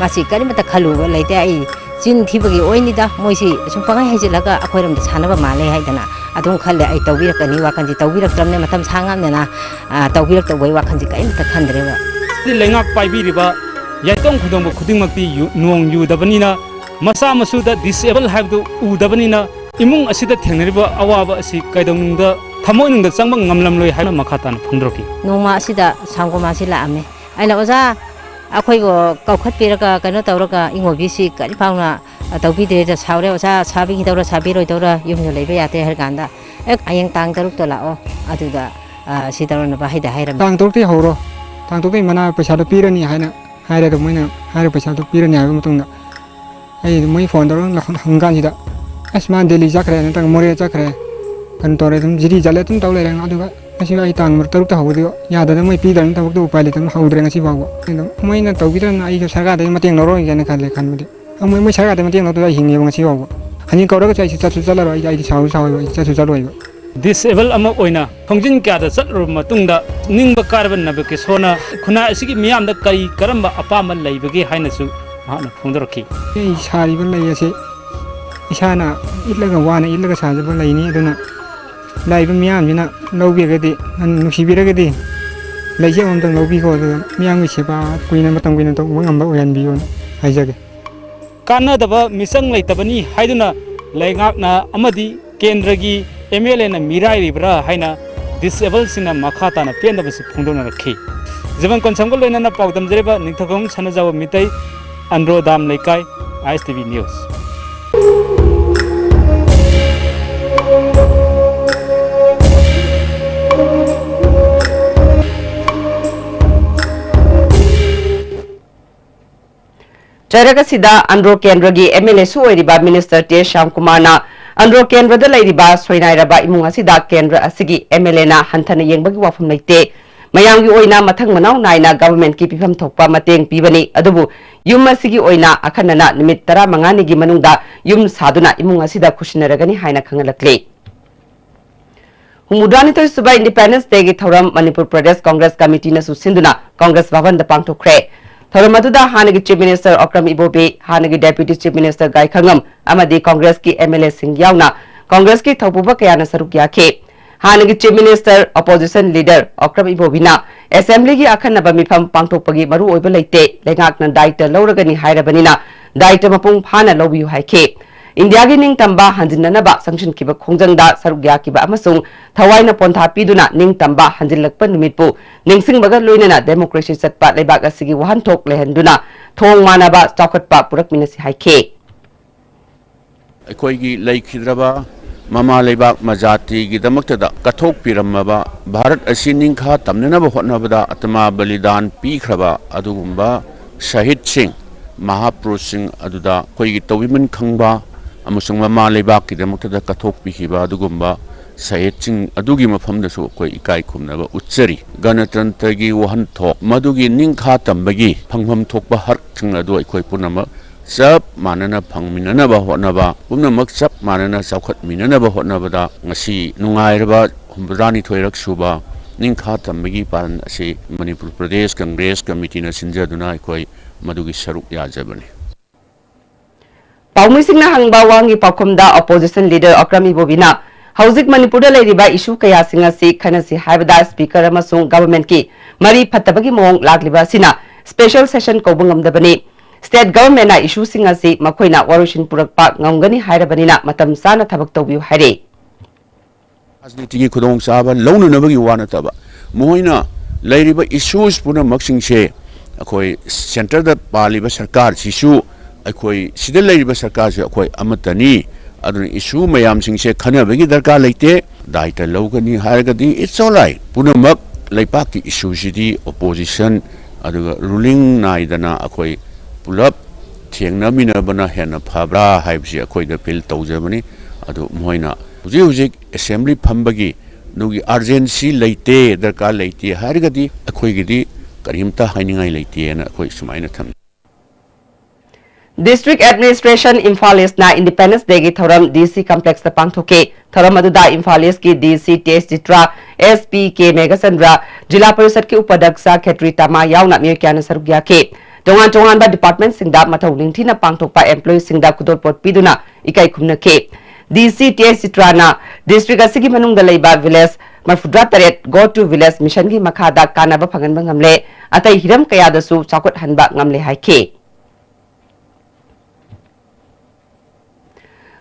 ꯃꯁꯤ ꯀꯔꯤꯃꯠꯇ ꯈꯜꯂꯨꯕ ꯂꯩꯇꯦ꯫ ꯑꯩ ꯆꯤꯟ ꯊꯤꯕꯒꯤ ꯑꯣꯏꯅꯤꯗ꯫ ꯃꯣꯏꯁꯤ ꯁꯨꯝ ꯄꯪꯍꯥꯏ ꯍꯥꯏꯖꯤꯜꯂꯒ ꯑꯩꯈꯣꯏꯔꯣꯝꯗ ꯁꯥꯟꯅꯕ ꯃꯥꯜꯂꯦ ꯍꯥꯏꯗꯅ ꯑꯗꯨꯝ ꯈꯜꯂꯦ꯫ ꯑꯩ ꯇꯧꯕꯤꯔꯛꯀꯅꯤ ꯋꯥꯈꯜꯁꯤ ꯇꯧꯕꯤꯔꯛꯇ꯭ꯔꯕꯅꯤꯅ ꯃꯇꯝ ꯁꯥꯡꯉꯕꯅꯤꯅ, ꯑ, ꯇꯧꯕꯤꯔꯛꯇꯧꯕꯒꯤ ꯋꯥꯈꯜꯁꯤ ꯀꯔꯤꯃꯠꯇ ꯈꯟꯗ꯭ꯔꯦꯕ꯫ ꯂꯩꯉꯥꯛ ꯄꯥꯏꯕꯤꯔꯤꯕ ꯌꯥꯏꯇꯣꯡ ꯈꯨꯗꯣꯡꯕ ꯈꯨꯗꯤꯡꯃꯛꯇꯤ ꯌꯨ-, ꯅꯣꯡ ꯌꯨꯗꯕꯅꯤꯅ ꯃꯆꯥ ꯃꯁꯨꯗ ꯗꯤꯁꯑꯦꯕꯜ ꯍꯥꯏꯕꯗꯨ ꯎꯗꯕꯅꯤꯅ ꯏꯃꯨꯡ ꯑꯁꯤꯗ ꯊꯦꯡꯅꯔꯤꯕ ꯑꯋꯥꯕ ꯑꯁꯤ ꯀꯩꯗꯧꯅꯨꯡꯗ ꯊꯃꯣꯏꯅꯨꯡꯗ ꯆꯪꯕ ꯉꯝꯂꯝꯂꯣꯏ ꯍꯥꯏꯅ ꯃꯈꯥ ꯇꯥꯅ ꯐꯣꯡꯗꯣꯔꯛꯈꯤ꯫ ꯅꯣꯡꯃ ꯑꯁꯤꯗ ꯁꯪꯒꯣꯝ ꯑꯁꯤ ꯂꯥꯛꯑꯝꯃꯦ꯫ ꯑꯩꯅ, "ꯑꯣꯖꯥ, ꯑꯩꯈꯣꯏꯕꯨ ꯀꯧꯈꯠꯄꯤꯔꯒ ꯀꯩꯅꯣ ꯇꯧꯔꯒ ꯏꯉꯣꯕꯤꯁꯤ ꯀꯔꯤ ꯐꯥꯎꯅ ꯇꯧꯕꯤꯗ꯭ꯔꯦꯗ ꯁꯥꯎꯔꯦ꯫ ꯑꯣꯖꯥ, ꯁꯥꯕꯤꯒꯗꯧꯔ ꯁꯥꯕꯤꯔꯣꯏꯗꯧꯔ ꯌꯨꯝꯗ ꯂꯩꯕ ꯌꯥꯗꯦ" ꯍꯥꯏꯔ ꯀꯥꯟꯗ, "ꯑꯦ, ꯍꯌꯦꯡ ꯇꯥꯡ ꯇꯔꯨꯛꯇ ꯂꯥꯛꯑꯣ, ꯑꯗꯨꯗ, ꯑ, ꯁꯤ ꯇꯧꯔꯅꯕ" ꯍꯥꯏꯗ ꯍꯥꯏꯔꯝꯃꯦ꯫ "ꯇꯥꯡ ꯇꯔꯨꯛꯇꯒꯤ ꯍꯧꯔꯣ, ꯇꯥꯡ ꯇꯔꯨꯛꯇꯒꯤ ꯃꯅꯥ ꯄꯩꯁꯥꯗꯣ ꯄꯤꯔꯅꯤ" ꯍꯥꯏꯅ ꯍꯥꯏꯔꯦ꯫ ꯑꯗꯣ ꯃꯣꯏꯅ ꯍꯥꯏꯔꯤꯕ ꯄꯩꯁꯥꯗꯣ ꯄꯤꯔꯅꯤ ꯍꯥꯏꯕ ꯃꯇꯨꯡꯗ, ꯑꯩ ꯃꯣꯏ ꯐꯣꯟ ꯇꯧꯔꯒ ꯍꯪ-, ꯍꯪꯀꯥꯟꯁꯤꯗ, "ꯑꯁ, ꯃꯥ ꯗꯦꯜꯂꯤ ꯆꯠꯈ꯭ꯔꯦ, ꯅꯠꯇ꯭ꯔꯒ ꯃꯣꯔꯦ ꯆꯠꯈ꯭ꯔꯦ, ꯀꯩꯅꯣ ꯇꯧꯔꯦ, ꯑꯗꯨꯝ ꯖꯤꯔꯤ ꯆꯠꯂꯦ", ꯑꯗꯨꯝ ꯇꯧ ꯂꯩꯔꯦ꯫ ꯑꯗꯨꯒ ꯉꯁꯤ ꯑꯩ ꯇꯥꯡ ꯇꯔꯨꯛꯇ ꯍꯧꯕꯗꯣ ꯌꯥꯗꯗꯅ ꯃꯣꯏ ꯄꯤꯗ꯭ꯔꯕꯅꯤꯅ ꯊꯕꯛꯇꯣ ꯎꯄꯥꯏ ꯂꯩꯇꯗꯅ ꯍꯧꯗ꯭ꯔꯦ ꯉꯁꯤ ꯐꯥꯎꯕ꯫ ꯑꯗꯨꯝ ꯃꯣꯏꯅ ꯇꯧꯕꯤꯗ꯭ꯔꯕꯅꯤꯅ ꯑꯩꯁꯨ ꯁꯔꯀꯥꯔꯗꯒꯤ ꯃꯇꯦꯡ ꯂꯧꯔꯣꯏꯒꯦꯅ ꯈꯜꯂꯦ ꯈꯟꯕꯗꯤ꯫ ꯃꯣꯏ, ꯃꯣꯏ ꯁꯔꯀꯥꯔꯗꯒꯤ ꯃꯇꯦꯡ ꯂꯧꯗꯅ ꯑꯩ ꯍꯤꯡꯉꯦꯕ ꯉꯁꯤ ꯐꯥꯎꯕ꯫ ꯍꯧꯖꯤꯛ ꯀꯧꯔꯒꯁꯨ ꯑꯩꯁꯨ ꯆꯠꯁꯨ ꯆꯠꯂꯔꯣꯏ, ꯑꯩ, ꯑꯩꯗꯤ ꯁꯥꯎꯁꯨ ꯁꯥꯎꯔꯣꯏꯕ, ꯑꯩ ꯆꯠꯁꯨ ꯆꯠꯂꯣꯏꯕ꯫ ꯗꯤꯁꯑꯦꯕꯜ ꯑꯃ ꯑꯣꯏꯅ ꯈꯣꯡꯖꯤꯟ ꯀꯌꯥꯗ ꯆꯠꯂꯨꯔꯕ ꯃꯇꯨꯡꯗ ꯅꯤꯡꯕ ꯀꯥꯏꯔꯕ ꯅꯕꯀꯤꯁꯣꯔꯅ ꯈꯨꯟꯅꯥꯏ ꯑꯁꯤꯒꯤ ꯃꯤꯌꯥꯝꯗ ꯀꯔꯤ ꯀꯔꯝꯕ ꯑꯄꯥꯝꯕ ꯂꯩꯕꯒꯦ ꯍꯥꯏꯅꯁꯨ ꯃꯍꯥꯛꯅ ꯐꯣꯡꯗꯣꯔꯛꯈꯤ꯫ ꯑꯩ ꯁꯥꯔꯤꯕ ꯂꯩ ꯑꯁꯤ ꯏꯁꯥꯅ ꯏꯠꯂꯒ, ꯋꯥꯅ ꯏꯠꯂꯒ ꯁꯥꯖꯕ ꯂꯩꯅꯤ꯫ ꯑꯗꯨꯅ ꯂꯥꯛꯏꯕ ꯃꯤꯌꯥꯝꯁꯤꯅ ꯂꯧꯕꯤꯔꯒꯗꯤ, ꯅꯨꯡꯁꯤꯕꯤꯔꯒꯗꯤ ꯂꯩꯁꯦ ꯑꯃꯃꯝꯇꯪ ꯂꯧꯕꯤꯈꯣ, ꯑꯗꯨꯒ ꯃꯤꯌꯥꯝꯒꯤ ꯁꯦꯕꯥ ꯀꯨꯏꯅ, ꯃꯇꯝ ꯀꯨꯏꯅ ꯇꯧꯕ ꯉꯝꯕ ꯑꯣꯏꯍꯟꯕꯤꯌꯣꯅ ꯍꯥꯏꯖꯒꯦ꯫ ꯀꯥꯟꯅꯗꯕ ꯃꯤꯆꯪ ꯂꯩꯇꯕꯅꯤ ꯍꯥꯏꯗꯨꯅ ꯂꯩꯉꯥꯛꯅ ꯑꯃꯗꯤ ꯀꯦꯟꯗ꯭ꯔꯒꯤ ꯑꯦꯝ ꯑꯦꯜ ꯑꯦꯅ ꯃꯤꯔꯥꯏꯔꯤꯕ꯭ꯔꯥ ꯍꯥꯏꯅ ꯗꯤꯁꯑꯦꯕꯜꯁꯤꯡꯅ ꯃꯈꯥ ꯇꯥꯅ ꯄꯦꯟꯗꯕꯁꯨ ꯐꯣꯡꯗꯣꯛꯅꯔꯛꯈꯤ꯫ ꯖꯤꯕꯟ ꯀꯣꯟꯁꯝꯒ ꯂꯣꯏꯅꯅ ꯄꯥꯎꯗꯝꯖꯔꯤꯕ ꯅꯤꯡꯊꯧꯈꯣꯡ ꯁꯅꯥꯖꯥꯎꯕ ꯃꯤꯇꯩ, ꯑꯟꯗ꯭ꯔꯣ ꯗꯥꯝ ꯂꯩꯀꯥꯏ, ꯑꯥꯏ ꯑꯦꯁ ꯇꯤ ꯚꯤ ꯅ꯭ꯌꯨꯁ꯫ ꯆꯩꯔꯛ ꯑꯁꯤꯗ ꯑꯟꯗ꯭ꯔꯣ ꯀꯦꯟꯗ꯭ꯔꯒꯤ MLAꯁꯨ ꯑꯣꯏꯔꯤꯕ Minister ꯇꯦ ꯁ꯭ꯌꯥꯝꯀꯨꯃꯥꯔꯅ ꯑꯟꯗ꯭ꯔꯣ ꯀꯦꯟꯗ꯭ꯔꯗ ꯂꯩꯔꯤꯕ ꯁꯣꯏꯅꯥꯏꯔꯕ ꯏꯃꯨꯡ ꯑꯁꯤꯗ ꯀꯦꯟꯗ꯭ꯔ ꯑꯁꯤꯒꯤ MLAꯅ ꯍꯟꯊꯅ ꯌꯦꯡꯕꯒꯤ ꯋꯥꯐꯝ ꯂꯩꯇꯦ꯫ ꯃꯌꯥꯝꯒꯤ ꯑꯣꯏꯅ ꯃꯊꯪ ꯃꯅꯥꯎ ꯅꯥꯏꯅ governmentꯀꯤ ꯄꯤꯐꯝ ꯊꯣꯛꯄ ꯃꯇꯦꯡ ꯄꯤꯕꯅꯤ, ꯑꯗꯨꯕꯨ ꯌꯨꯝ ꯑꯁꯤꯒꯤ ꯑꯣꯏꯅ ꯑꯈꯟꯅꯅ ꯅꯨꯃꯤꯠ ꯇꯔꯥꯃꯉꯥꯅꯤꯒꯤ ꯃꯅꯨꯡꯗ ꯌꯨꯝ ꯁꯥꯗꯨꯅ ꯏꯃꯨꯡ ꯑꯁꯤꯗ ꯈꯨꯠꯁꯤꯟꯅꯔꯒꯅꯤ ꯍꯥꯏꯅ ꯈꯪꯍꯜꯂꯛꯂꯤ꯫ ꯍꯨꯝꯐꯨꯇꯔꯥꯅꯤꯊꯣꯏ ꯁꯨꯕ Independence Dayꯒꯤ ꯊꯧꯔꯝ ꯃꯅꯤꯄꯨꯔ ꯄ꯭ꯔꯗꯦꯁ ꯀꯪꯒ꯭ꯔꯦꯁ ꯀꯃꯤꯇꯤꯅꯁꯨ ꯁꯤꯟꯗꯨꯅ ꯀꯪꯒ꯭ꯔꯦꯁ ꯚꯕꯟꯗ ꯄꯥꯡꯊꯣꯛꯈ꯭ꯔꯦ꯫ ꯊꯧꯔꯝ ꯑꯗꯨꯗ ꯍꯥꯟꯅꯒꯤ Chief Minister ꯑꯣꯀ꯭ꯔꯝ ꯏꯕꯣꯕꯤ, ꯍꯥꯟꯅꯒꯤ Deputy Chief Minister ꯒꯥꯏꯈꯉꯝ ꯑꯃꯗꯤ ꯀꯪꯒ꯭ꯔꯦꯁꯀꯤ MLAꯁꯤꯡ ꯌꯥꯎꯅ ꯀꯪꯒ꯭ꯔꯦꯁꯀꯤ ꯊꯧꯄꯨꯕ ꯀꯌꯥꯅ ꯁꯔꯨꯛ ꯌꯥꯈꯤ꯫ ꯍꯥꯟꯅꯒꯤ Chief Minister, Opposition Leader Okram ꯏꯕꯣꯕꯤꯅ Assemblyꯒꯤ ꯑꯈꯟꯅꯕ ꯃꯤꯐꯝ ꯄꯥꯡꯊꯣꯛꯄꯒꯤ ꯃꯔꯨꯑꯣꯏꯕ ꯂꯩꯇꯦ, ꯂꯩꯉꯥꯛꯅ ꯗꯥꯌꯤꯠꯇ ꯂꯧꯔꯒꯅꯤ ꯍꯥꯏꯔꯕꯅꯤꯅ ꯗꯥꯌꯤꯠꯇ ꯃꯄꯨꯡ ꯐꯥꯅ ꯂꯧꯕꯤꯌꯨ ꯍꯥꯏꯈꯤ꯫ ꯏꯟꯗꯤꯌꯥꯒꯤ ꯅꯤꯡꯇꯝꯕ ꯍꯟꯖꯤꯟꯅꯅꯕ ꯆꯪꯁꯤꯟꯈꯤꯕ ꯈꯣꯡꯖꯪꯗ ꯁꯔꯨꯛ ꯌꯥꯈꯤꯕ ꯑꯃꯁꯨꯡ ꯊꯋꯥꯏꯅ ꯄꯣꯟꯊꯥ ꯄꯤꯗꯨꯅ ꯅꯤꯡꯇꯝꯕ ꯍꯟꯖꯤꯜꯂꯛꯄ ꯅꯨꯃꯤꯠꯄꯨ ꯅꯤꯡꯁꯤꯡꯕꯒ ꯂꯣꯏꯅꯅ democracy ꯆꯠꯄ ꯂꯩꯕꯥꯛ ꯑꯁꯤꯒꯤ ꯋꯥꯍꯟꯊꯣꯛ ꯂꯩꯍꯟꯗꯨꯅ ꯊꯣꯡ ꯃꯥꯟꯅꯕ ꯆꯥꯎꯈꯠꯄ ꯄꯨꯔꯛꯃꯤꯟꯅꯁꯤ ꯍꯥꯏꯈꯤ꯫ ꯑꯩꯈꯣꯏꯒꯤ ꯂꯩꯈꯤꯗ꯭ꯔꯕ ꯃꯃꯥ ꯂꯩꯕꯥꯛ ꯃꯖꯥꯇꯤꯒꯤꯗꯃꯛꯇꯗ ꯀꯠꯊꯣꯛꯄꯤꯔꯝꯃꯕ, ꯚꯥꯔꯠ ꯑꯁꯤ ꯅꯤꯡꯈꯥ ꯇꯝꯅꯅꯕ ꯍꯣꯠꯅꯕꯗ ꯑꯇꯃꯥ ꯕꯂꯤꯗꯥꯟ ꯄꯤꯈ꯭ꯔꯕ ꯑꯗꯨꯒꯨꯝꯕ ꯁꯍꯤꯗꯁꯤꯡ, ꯃꯍꯥꯄꯨꯔꯨꯁꯁꯤꯡ ꯑꯗꯨꯗ ꯑꯩꯈꯣꯏꯒꯤ ꯇꯧꯕꯤꯃꯟ ꯈꯪꯕ ꯑꯃꯁꯨꯡ ꯃꯃꯥ ꯂꯩꯕꯥꯛꯀꯤꯗꯃꯛꯇꯗ ꯀꯠꯊꯣꯛꯄꯤꯈꯤꯕ ꯑꯗꯨꯒꯨꯝꯕ ꯁꯍꯤꯗꯁꯤꯡ ꯑꯗꯨꯒꯤ ꯃꯐꯝꯗꯁꯨ ꯑꯩꯈꯣꯏ ꯏꯀꯥꯏ ꯈꯨꯝꯅꯕ ꯎꯠꯆꯔꯤ꯫ ꯒꯅꯇꯟꯇ꯭ꯔꯒꯤ ꯋꯥꯍꯟꯊꯣꯛ, ꯃꯗꯨꯒꯤ ꯅꯤꯡꯈꯥ ꯇꯝꯕꯒꯤ ꯐꯪꯐꯝ ꯊꯣꯛꯄ ꯍꯛꯁꯤꯡ ꯑꯗꯨ ꯑꯩꯈꯣꯏ ꯄꯨꯝꯅꯃꯛ ꯆꯞ ꯃꯥꯟꯅꯅ ꯐꯪꯃꯤꯟꯅꯅꯕ ꯍꯣꯠꯅꯕ, ꯄꯨꯝꯅꯃꯛ ꯆꯞ ꯃꯥꯟꯅꯅ ꯆꯥꯎꯈꯠꯃꯤꯟꯅꯅꯕ ꯍꯣꯠꯅꯕꯗ ꯉꯁꯤ ꯅꯨꯡꯉꯥꯏꯔꯕ ꯍꯨꯝꯐꯨꯇꯔꯥꯅꯤꯊꯣꯏꯔꯛ ꯁꯨꯕ ꯅꯤꯡꯈꯥ ꯇꯝꯕꯒꯤ ꯄꯥꯂꯟ ꯑꯁꯤ ꯃꯅꯤꯄꯨꯔ ꯄ꯭ꯔꯗꯦꯁ ꯀꯪꯒ꯭ꯔꯦꯁ ꯀꯃꯤꯇꯤꯅ ꯁꯤꯟꯖꯗꯨꯅ ꯑꯩꯈꯣꯏ ꯃꯗꯨꯒꯤ ꯁꯔꯨꯛ ꯌꯥꯖꯕꯅꯤ꯫ ꯄꯥꯎꯃꯤꯁꯤꯡꯅ ꯍꯪꯕ ꯋꯥꯍꯪꯒꯤ ꯄꯥꯎꯈꯨꯝꯗ Opposition Leader ꯑꯣꯀ꯭ꯔꯝ ꯏꯕꯣꯕꯤꯅ ꯍꯧꯖꯤꯛ ꯃꯅꯤꯄꯨꯔꯗ ꯂꯩꯔꯤꯕ issue ꯀꯌꯥꯁꯤꯡ ꯑꯁꯤ ꯈꯟꯅꯁꯤ ꯍꯥꯏꯕꯗ Speaker ꯑꯃꯁꯨꯡ governmentꯀꯤ ꯃꯔꯤ ꯐꯠꯇꯕꯒꯤ ꯃꯑꯣꯡ ꯂꯥꯛꯂꯤꯕ ꯑꯁꯤꯅ special session ꯀꯧꯕ ꯉꯝꯗꯕꯅꯤ꯫ State governmentꯅ issueꯁꯤꯡ ꯑꯁꯤ ꯃꯈꯣꯏꯅ ꯋꯥꯔꯣꯏꯁꯤꯟ ꯄꯨꯔꯛꯄ ꯉꯝꯒꯅꯤ ꯍꯥꯏꯔꯕꯅꯤꯅ ꯃꯇꯝ ꯆꯥꯅ ꯊꯕꯛ ꯇꯧꯕꯤꯌꯨ ꯍꯥꯏꯔꯤ꯫ ꯔꯥꯖꯅꯤꯇꯤꯒꯤ ꯈꯨꯗꯣꯡꯆꯥꯕ ꯂꯧꯅꯅꯕꯒꯤ ꯋꯥ ꯅꯠꯇꯕ, ꯃꯈꯣꯏꯅ ꯂꯩꯔꯤꯕ issues ꯄꯨꯝꯅꯃꯛꯁꯤꯡꯁꯦ ꯑꯩꯈꯣꯏ centreꯗ ꯄꯥꯜꯂꯤꯕ ꯁꯔꯀꯥꯔꯁꯤꯁꯨ, ꯑꯩꯈꯣꯏ ꯁꯤꯗ ꯂꯩꯔꯤꯕ ꯁꯔꯀꯥꯔꯁꯤ ꯑꯩꯈꯣꯏ ꯑꯃꯠꯇꯅꯤ꯫ ꯑꯗꯨꯅ issue ꯃꯌꯥꯝꯁꯤꯡꯁꯦ ꯈꯟꯅꯕꯒꯤ ꯗꯔꯀꯥꯔ ꯂꯩꯇꯦ꯫ ꯗꯥꯏꯇ ꯂꯧꯒꯅꯤ ꯍꯥꯏꯔꯒꯗꯤ it's alright꯫ ꯄꯨꯝꯅꯃꯛ ꯂꯩꯕꯥꯛꯀꯤ issueꯁꯤꯗꯤ opposition ꯑꯗꯨꯒ ruling ꯅꯥꯏꯗꯅ ꯑꯩꯈꯣꯏ ꯄꯨꯂꯞ ꯊꯦꯡꯅꯃꯤꯟꯅꯕꯅ ꯍꯦꯟꯅ ꯐꯕ꯭ꯔꯥ ꯍꯥꯏꯕꯁꯤ ꯑꯩꯈꯣꯏꯗ ꯐꯤꯜ ꯇꯧꯖꯕꯅꯤ꯫ ꯑꯗꯨ ꯃꯈꯣꯏꯅ ꯍꯧꯖꯤꯛ ꯍꯧꯖꯤꯛ ꯑꯦꯁꯦꯝꯕ꯭ꯂꯤ ꯐꯝꯕꯒꯤ ꯑꯗꯨꯒꯤ ꯑꯔꯖꯦꯟꯁꯤ ꯂꯩꯇꯦ, ꯗꯔꯀꯥꯔ ꯂꯩꯇꯦ ꯍꯥꯏꯔꯒꯗꯤ ꯑꯩꯈꯣꯏꯒꯤꯗꯤ ꯀꯔꯤꯝꯇ ꯍꯥꯏꯅꯤꯡꯉꯥꯏ ꯂꯩꯇꯦꯅ ꯑꯩꯈꯣꯏ ꯁꯨꯃꯥꯏꯅ ꯊꯝꯃꯤ꯫ District Administration Imphal East ꯅ Independence Day ꯒꯤ ꯊꯧꯔꯝ D C Complex ꯇ ꯄꯥꯡꯊꯣꯛꯈꯤ꯫ ꯊꯧꯔꯝ ꯑꯗꯨꯗ ꯏꯝꯐꯥꯜ ꯏꯁꯀꯤ D C T S Chitra, S P K Meghachandra, ꯖꯤꯂꯥ ꯄꯔꯤꯁꯠꯀꯤ ꯎꯄꯥꯙ꯭ꯌꯛꯁ ꯈꯦꯇ꯭ꯔꯤ ꯇꯃꯥ ꯌꯥꯎꯅ ꯃꯤꯑꯣꯏ ꯀꯌꯥꯅ ꯁꯔꯨꯛ ꯌꯥꯈꯤ꯫ ꯇꯣꯉꯥꯟ ꯇꯣꯉꯥꯟꯕ ꯗꯤꯄꯥꯔꯠꯃꯦꯟꯠꯁꯤꯡꯗ ꯃꯊꯧ ꯅꯤꯡꯊꯤꯅ ꯄꯥꯡꯊꯣꯛꯄ ꯑꯦꯝꯄ꯭ꯂꯣꯌꯤꯁꯤꯡꯗ ꯈꯨꯗꯣꯜꯄꯣꯠ ꯄꯤꯗꯨꯅ ꯏꯀꯥꯏ ꯈꯨꯝꯅꯈꯤ꯫ D C T S ꯆꯤꯇ꯭ꯔꯥꯅ ꯗꯤꯁꯇ꯭ꯔꯤꯛ ꯑꯁꯤꯒꯤ ꯃꯅꯨꯡꯗ ꯂꯩꯕ ꯚꯤꯂꯦꯖ ꯃꯔꯐꯨꯇꯔꯥ ꯇꯔꯦꯠ Go to Village Mission ꯒꯤ ꯃꯈꯥꯗ ꯀꯥꯟꯅꯕ ꯐꯪꯍꯟꯕ ꯉꯝꯂꯦ, ꯑꯇꯩ ꯍꯤꯔꯝ ꯀꯌꯥꯗꯁꯨ ꯆꯥꯎꯈꯠꯍꯟꯕ ꯉꯝꯂꯦ ꯍꯥꯏꯈꯤ꯫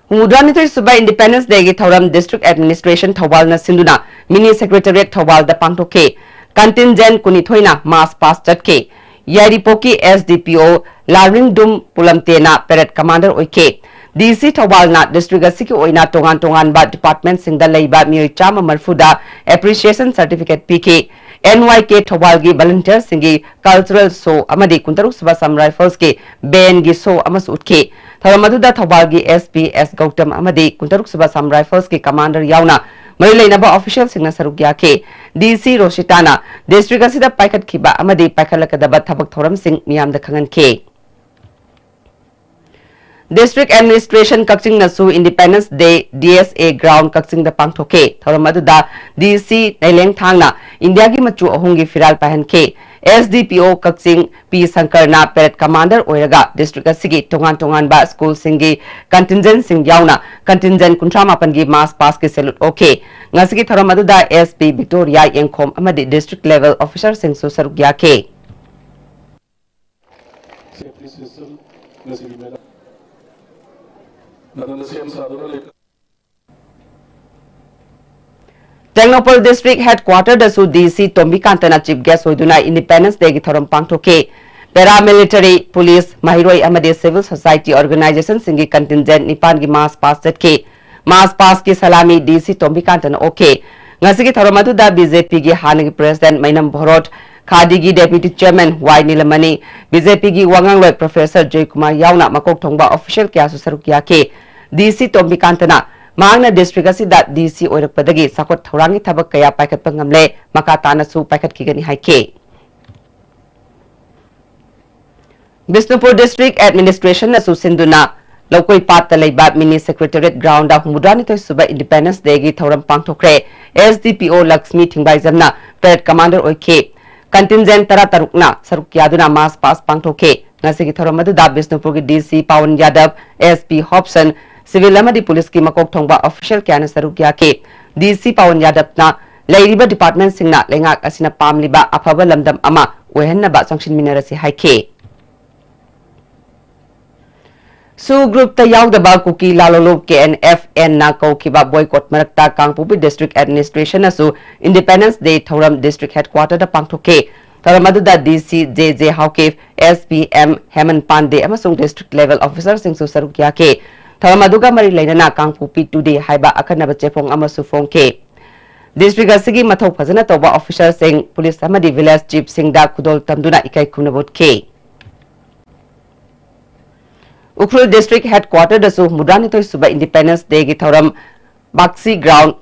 ꯍꯨꯝꯐꯨꯇꯔꯥꯅꯤꯊꯣꯏ ꯁꯨꯕ Independence Day ꯒꯤ ꯊꯧꯔꯝ District Administration ꯊꯧꯕꯥꯜꯅ ꯁꯤꯟꯗꯨꯅ Mini Secretariat ꯊꯧꯕꯥꯜꯗ ꯄꯥꯡꯊꯣꯛꯈꯤ꯫ Contingent ꯀꯨꯟꯅꯤꯊꯣꯏꯅ march past ꯆꯠꯈꯤ꯫ ꯌꯥꯏꯔꯤꯄꯣꯛꯀꯤ S D P O ꯂꯥꯔꯤꯡꯗꯨꯝ ꯄꯨꯂꯝꯇꯦꯅ parade commander ꯑꯣꯏꯈꯤ꯫ D C ꯊꯧꯕꯥꯜꯅ district ꯑꯁꯤꯒꯤ ꯑꯣꯏꯅ ꯇꯣꯉꯥꯟ ꯇꯣꯉꯥꯟꯕ department ꯁꯤꯡꯗ ꯂꯩꯕ ꯃꯤꯑꯣꯏ ꯆꯥꯝꯃ ꯃꯔꯐꯨꯗ appreciation certificate ꯄꯤꯈꯤ꯫ N Y K ꯊꯧꯕꯥꯜꯒꯤ volunteer ꯁꯤꯡꯒꯤ cultural show ꯑꯃꯗꯤ ꯀꯨꯟꯇꯔꯨꯛ ꯁꯨꯕ Assam Rifles ꯀꯤ band ꯒꯤ show ꯑꯃꯁꯨ ꯎꯠꯈꯤ꯫ ꯊꯧꯔꯝ ꯑꯗꯨꯗ ꯊꯧꯕꯥꯜꯒꯤ S P S ꯒꯧꯇꯝ ꯑꯃꯗꯤ ꯀꯨꯟꯇꯔꯨꯛ ꯁꯨꯕ Assam Rifles ꯀꯤ commander ꯌꯥꯎꯅ ꯃꯔꯤ ꯂꯩꯅꯕ official ꯁꯤꯡꯅ ꯁꯔꯨꯛ ꯌꯥꯈꯤ꯫ D C ꯔꯣꯁꯤꯇꯥꯅ district ꯑꯁꯤꯗ ꯄꯥꯏꯈꯠꯈꯤꯕ ꯑꯃꯗꯤ ꯄꯥꯏꯈꯠꯂꯛꯀꯗꯕ ꯊꯕꯛ ꯊꯧꯔꯝꯁꯤꯡ ꯃꯤꯌꯥꯝꯗ ꯈꯪꯍꯟꯈꯤ꯫ District Administration ꯀꯛꯆꯤꯡꯅꯁꯨ Independence Day D S A Ground ꯀꯛꯆꯤꯡꯗ ꯄꯥꯡꯊꯣꯛꯈꯤ꯫ ꯊꯧꯔꯝ ꯑꯗꯨꯗ D C ꯅꯩꯂꯦꯡꯊꯥꯡꯅ ꯏꯟꯗꯤꯌꯥꯒꯤ ꯃꯆꯨ ꯑꯍꯨꯝꯒꯤ ꯐꯤꯔꯥꯜ ꯄꯥꯏꯍꯟꯈꯤ꯫ S D P O ꯀꯛꯆꯤꯡ P ꯁꯪꯀꯔꯅ parade commander ꯑꯣꯏꯔꯒ district ꯑꯁꯤꯒꯤ ꯇꯣꯉꯥꯟ ꯇꯣꯉꯥꯟꯕ school ꯁꯤꯡꯒꯤ contingent ꯁꯤꯡ ꯌꯥꯎꯅ contingent ꯀꯨꯟꯊ꯭ꯔꯥ ꯃꯥꯄꯟꯒꯤ march past ꯀꯤ salute ꯑꯣꯛꯈꯤ꯫ ꯉꯁꯤꯒꯤ ꯊꯧꯔꯝ ꯑꯗꯨꯗ S P Victoria ꯌꯦꯡꯈꯣꯝ ꯑꯃꯗꯤ district level officer ꯁꯤꯡꯁꯨ ꯁꯔꯨꯛ ꯌꯥꯈꯤ꯫ ꯇꯦꯡꯅꯧꯄꯜ district headquarter ꯗꯁꯨ D C ꯇꯣꯝꯕꯤꯀꯥꯟꯇꯅ chief guest ꯑꯣꯏꯗꯨꯅ Independence Day ꯒꯤ ꯊꯧꯔꯝ ꯄꯥꯡꯊꯣꯛꯈꯤ꯫ Paramilitary, police, ꯃꯍꯩꯔꯣꯏ ꯑꯃꯗꯤ civil society organization ꯁꯤꯡꯒꯤ contingent ꯅꯤꯄꯥꯟꯒꯤ march past ꯆꯠꯈꯤ꯫ March past ꯀꯤ salami D C ꯇꯣꯝꯕꯤꯀꯥꯟꯇꯅ ꯑꯣꯛꯈꯤ꯫ ꯉꯁꯤꯒꯤ ꯊꯧꯔꯝ ꯑꯗꯨꯗ B J P ꯒꯤ ꯍꯥꯟꯅꯒꯤ president ꯃꯩꯅꯝ ꯚꯣꯔꯣꯠ, ꯈꯥꯗꯤꯒꯤ Deputy Chairman ꯋꯥꯏ ꯅꯤꯂꯃꯅꯤ, ꯕꯤ ꯖꯦ ꯄꯤꯒꯤ ꯋꯥꯉꯥꯡꯂꯣꯏ Professor ꯖꯣꯏꯀꯨꯃꯥꯔ ꯌꯥꯎꯅ ꯃꯀꯣꯛ ꯊꯣꯡꯕ official ꯀꯌꯥꯁꯨ ꯁꯔꯨꯛ ꯌꯥꯈꯤ꯫ ꯗꯤ ꯁꯤ ꯇꯣꯝꯕꯤꯀꯥꯟꯇꯅ ꯃꯍꯥꯛꯅ district ꯑꯁꯤꯗ ꯗꯤ ꯁꯤ ꯑꯣꯏꯔꯛꯄꯗꯒꯤ ꯆꯥꯎꯈꯠ ꯊꯧꯔꯥꯡꯒꯤ ꯊꯕꯛ ꯀꯌꯥ ꯄꯥꯏꯈꯠꯄ ꯉꯝꯂꯦ, ꯃꯈꯥ ꯇꯥꯅꯁꯨ ꯄꯥꯏꯈꯠꯈꯤꯒꯅꯤ ꯍꯥꯏꯈꯤ꯫ ꯕꯤꯁꯅꯨꯄꯨꯔ District Administration ꯅꯁꯨ ꯁꯤꯟꯗꯨꯅ ꯂꯧꯀꯣꯏ ꯄꯥꯠꯇ ꯂꯩꯕ Mini Secretariat Ground ꯗ ꯍꯨꯝꯐꯨꯇꯔꯥꯅꯤꯊꯣꯏ ꯁꯨꯕ Independence Day ꯒꯤ ꯊꯧꯔꯝ ꯄꯥꯡꯊꯣꯛꯈ꯭ꯔꯦ꯫ ꯑꯦꯁ ꯗꯤ ꯄꯤ ꯑꯣ ꯂꯛꯁꯃꯤ ꯊꯤꯡꯕꯥꯏꯖꯝꯅ parade commander ꯑꯣꯏꯈꯤ꯫ Contingent ꯇꯔꯥꯇꯔꯨꯛꯅ ꯁꯔꯨꯛ ꯌꯥꯗꯨꯅ march past ꯄꯥꯡꯊꯣꯛꯈꯤ꯫ ꯉꯁꯤꯒꯤ ꯊꯧꯔꯝ ꯑꯗꯨꯗ ꯕꯤꯁꯅꯨꯄꯨꯔꯒꯤ ꯗꯤ ꯁꯤ ꯄꯥꯋꯟ ꯌꯥꯗꯕ, ꯑꯦꯁ ꯄꯤ ꯍꯣꯞꯁꯟ, civil ꯑꯃꯗꯤ police ꯀꯤ ꯃꯀꯣꯛ ꯊꯣꯡꯕ official ꯀꯌꯥꯅ ꯁꯔꯨꯛ ꯌꯥꯈꯤ꯫ ꯗꯤ ꯁꯤ ꯄꯥꯋꯟ ꯌꯥꯗꯕꯅ ꯂꯩꯔꯤꯕ department ꯁꯤꯡꯅ ꯂꯩꯉꯥꯛ ꯑꯁꯤꯅ ꯄꯥꯝꯂꯤꯕ ꯑꯐꯕ ꯂꯝꯗꯝ ꯑꯃ ꯑꯣꯏꯍꯟꯅꯕ ꯆꯪꯁꯤꯟꯃꯤꯟꯅꯔꯁꯤ ꯍꯥꯏꯈꯤ꯫ ꯁꯨ group ꯇ ꯌꯥꯎꯗꯕ ꯀꯨꯀꯤ ꯂꯥꯂꯣꯂꯨꯞ ꯀꯦ ꯑꯦꯟ ꯑꯦꯐ ꯑꯦꯟ ꯅ ꯀꯧꯈꯤꯕ boycott ꯃꯔꯛꯇ ꯀꯥꯡꯄꯣꯛꯄꯤ District Administration ꯅꯁꯨ Independence Day ꯊꯧꯔꯝ district headquarter ꯗ ꯄꯥꯡꯊꯣꯛꯈꯤ꯫ ꯊꯧꯔꯝ ꯑꯗꯨꯗ D C J J Haokip, S P M Hemant Pandey ꯑꯃꯁꯨꯡ district level officer ꯁꯤꯡꯁꯨ ꯁꯔꯨꯛ ꯌꯥꯈꯤ꯫ ꯊꯧꯔꯝ ꯑꯗꯨꯒ ꯃꯔꯤ ꯂꯩꯅꯅ ꯀꯥꯡꯄꯣꯛꯄꯤ Today ꯍꯥꯏꯕ ꯑꯈꯟꯅꯕ ꯆꯦꯐꯣꯡ ꯑꯃꯁꯨ ꯐꯣꯡꯈꯤ꯫ District ꯑꯁꯤꯒꯤ ꯃꯊꯧ ꯐꯖꯅ ꯇꯧꯕ officer ꯁꯤꯡ, police ꯑꯃꯗꯤ village chief ꯁꯤꯡꯗ ꯈꯨꯗꯣꯜ ꯇꯝꯗꯨꯅ ꯏꯀꯥꯏ ꯈꯨꯝꯅꯕ ꯎꯠꯈꯤ꯫ ꯎꯈ꯭ꯔꯨꯜ District Headquarter ꯗꯁꯨ ꯍꯨꯝꯐꯨꯇꯔꯥꯅꯤꯊꯣꯏ ꯁꯨꯕ Independence Day ꯒꯤ ꯊꯧꯔꯝ ꯕꯥꯛꯁꯤ Ground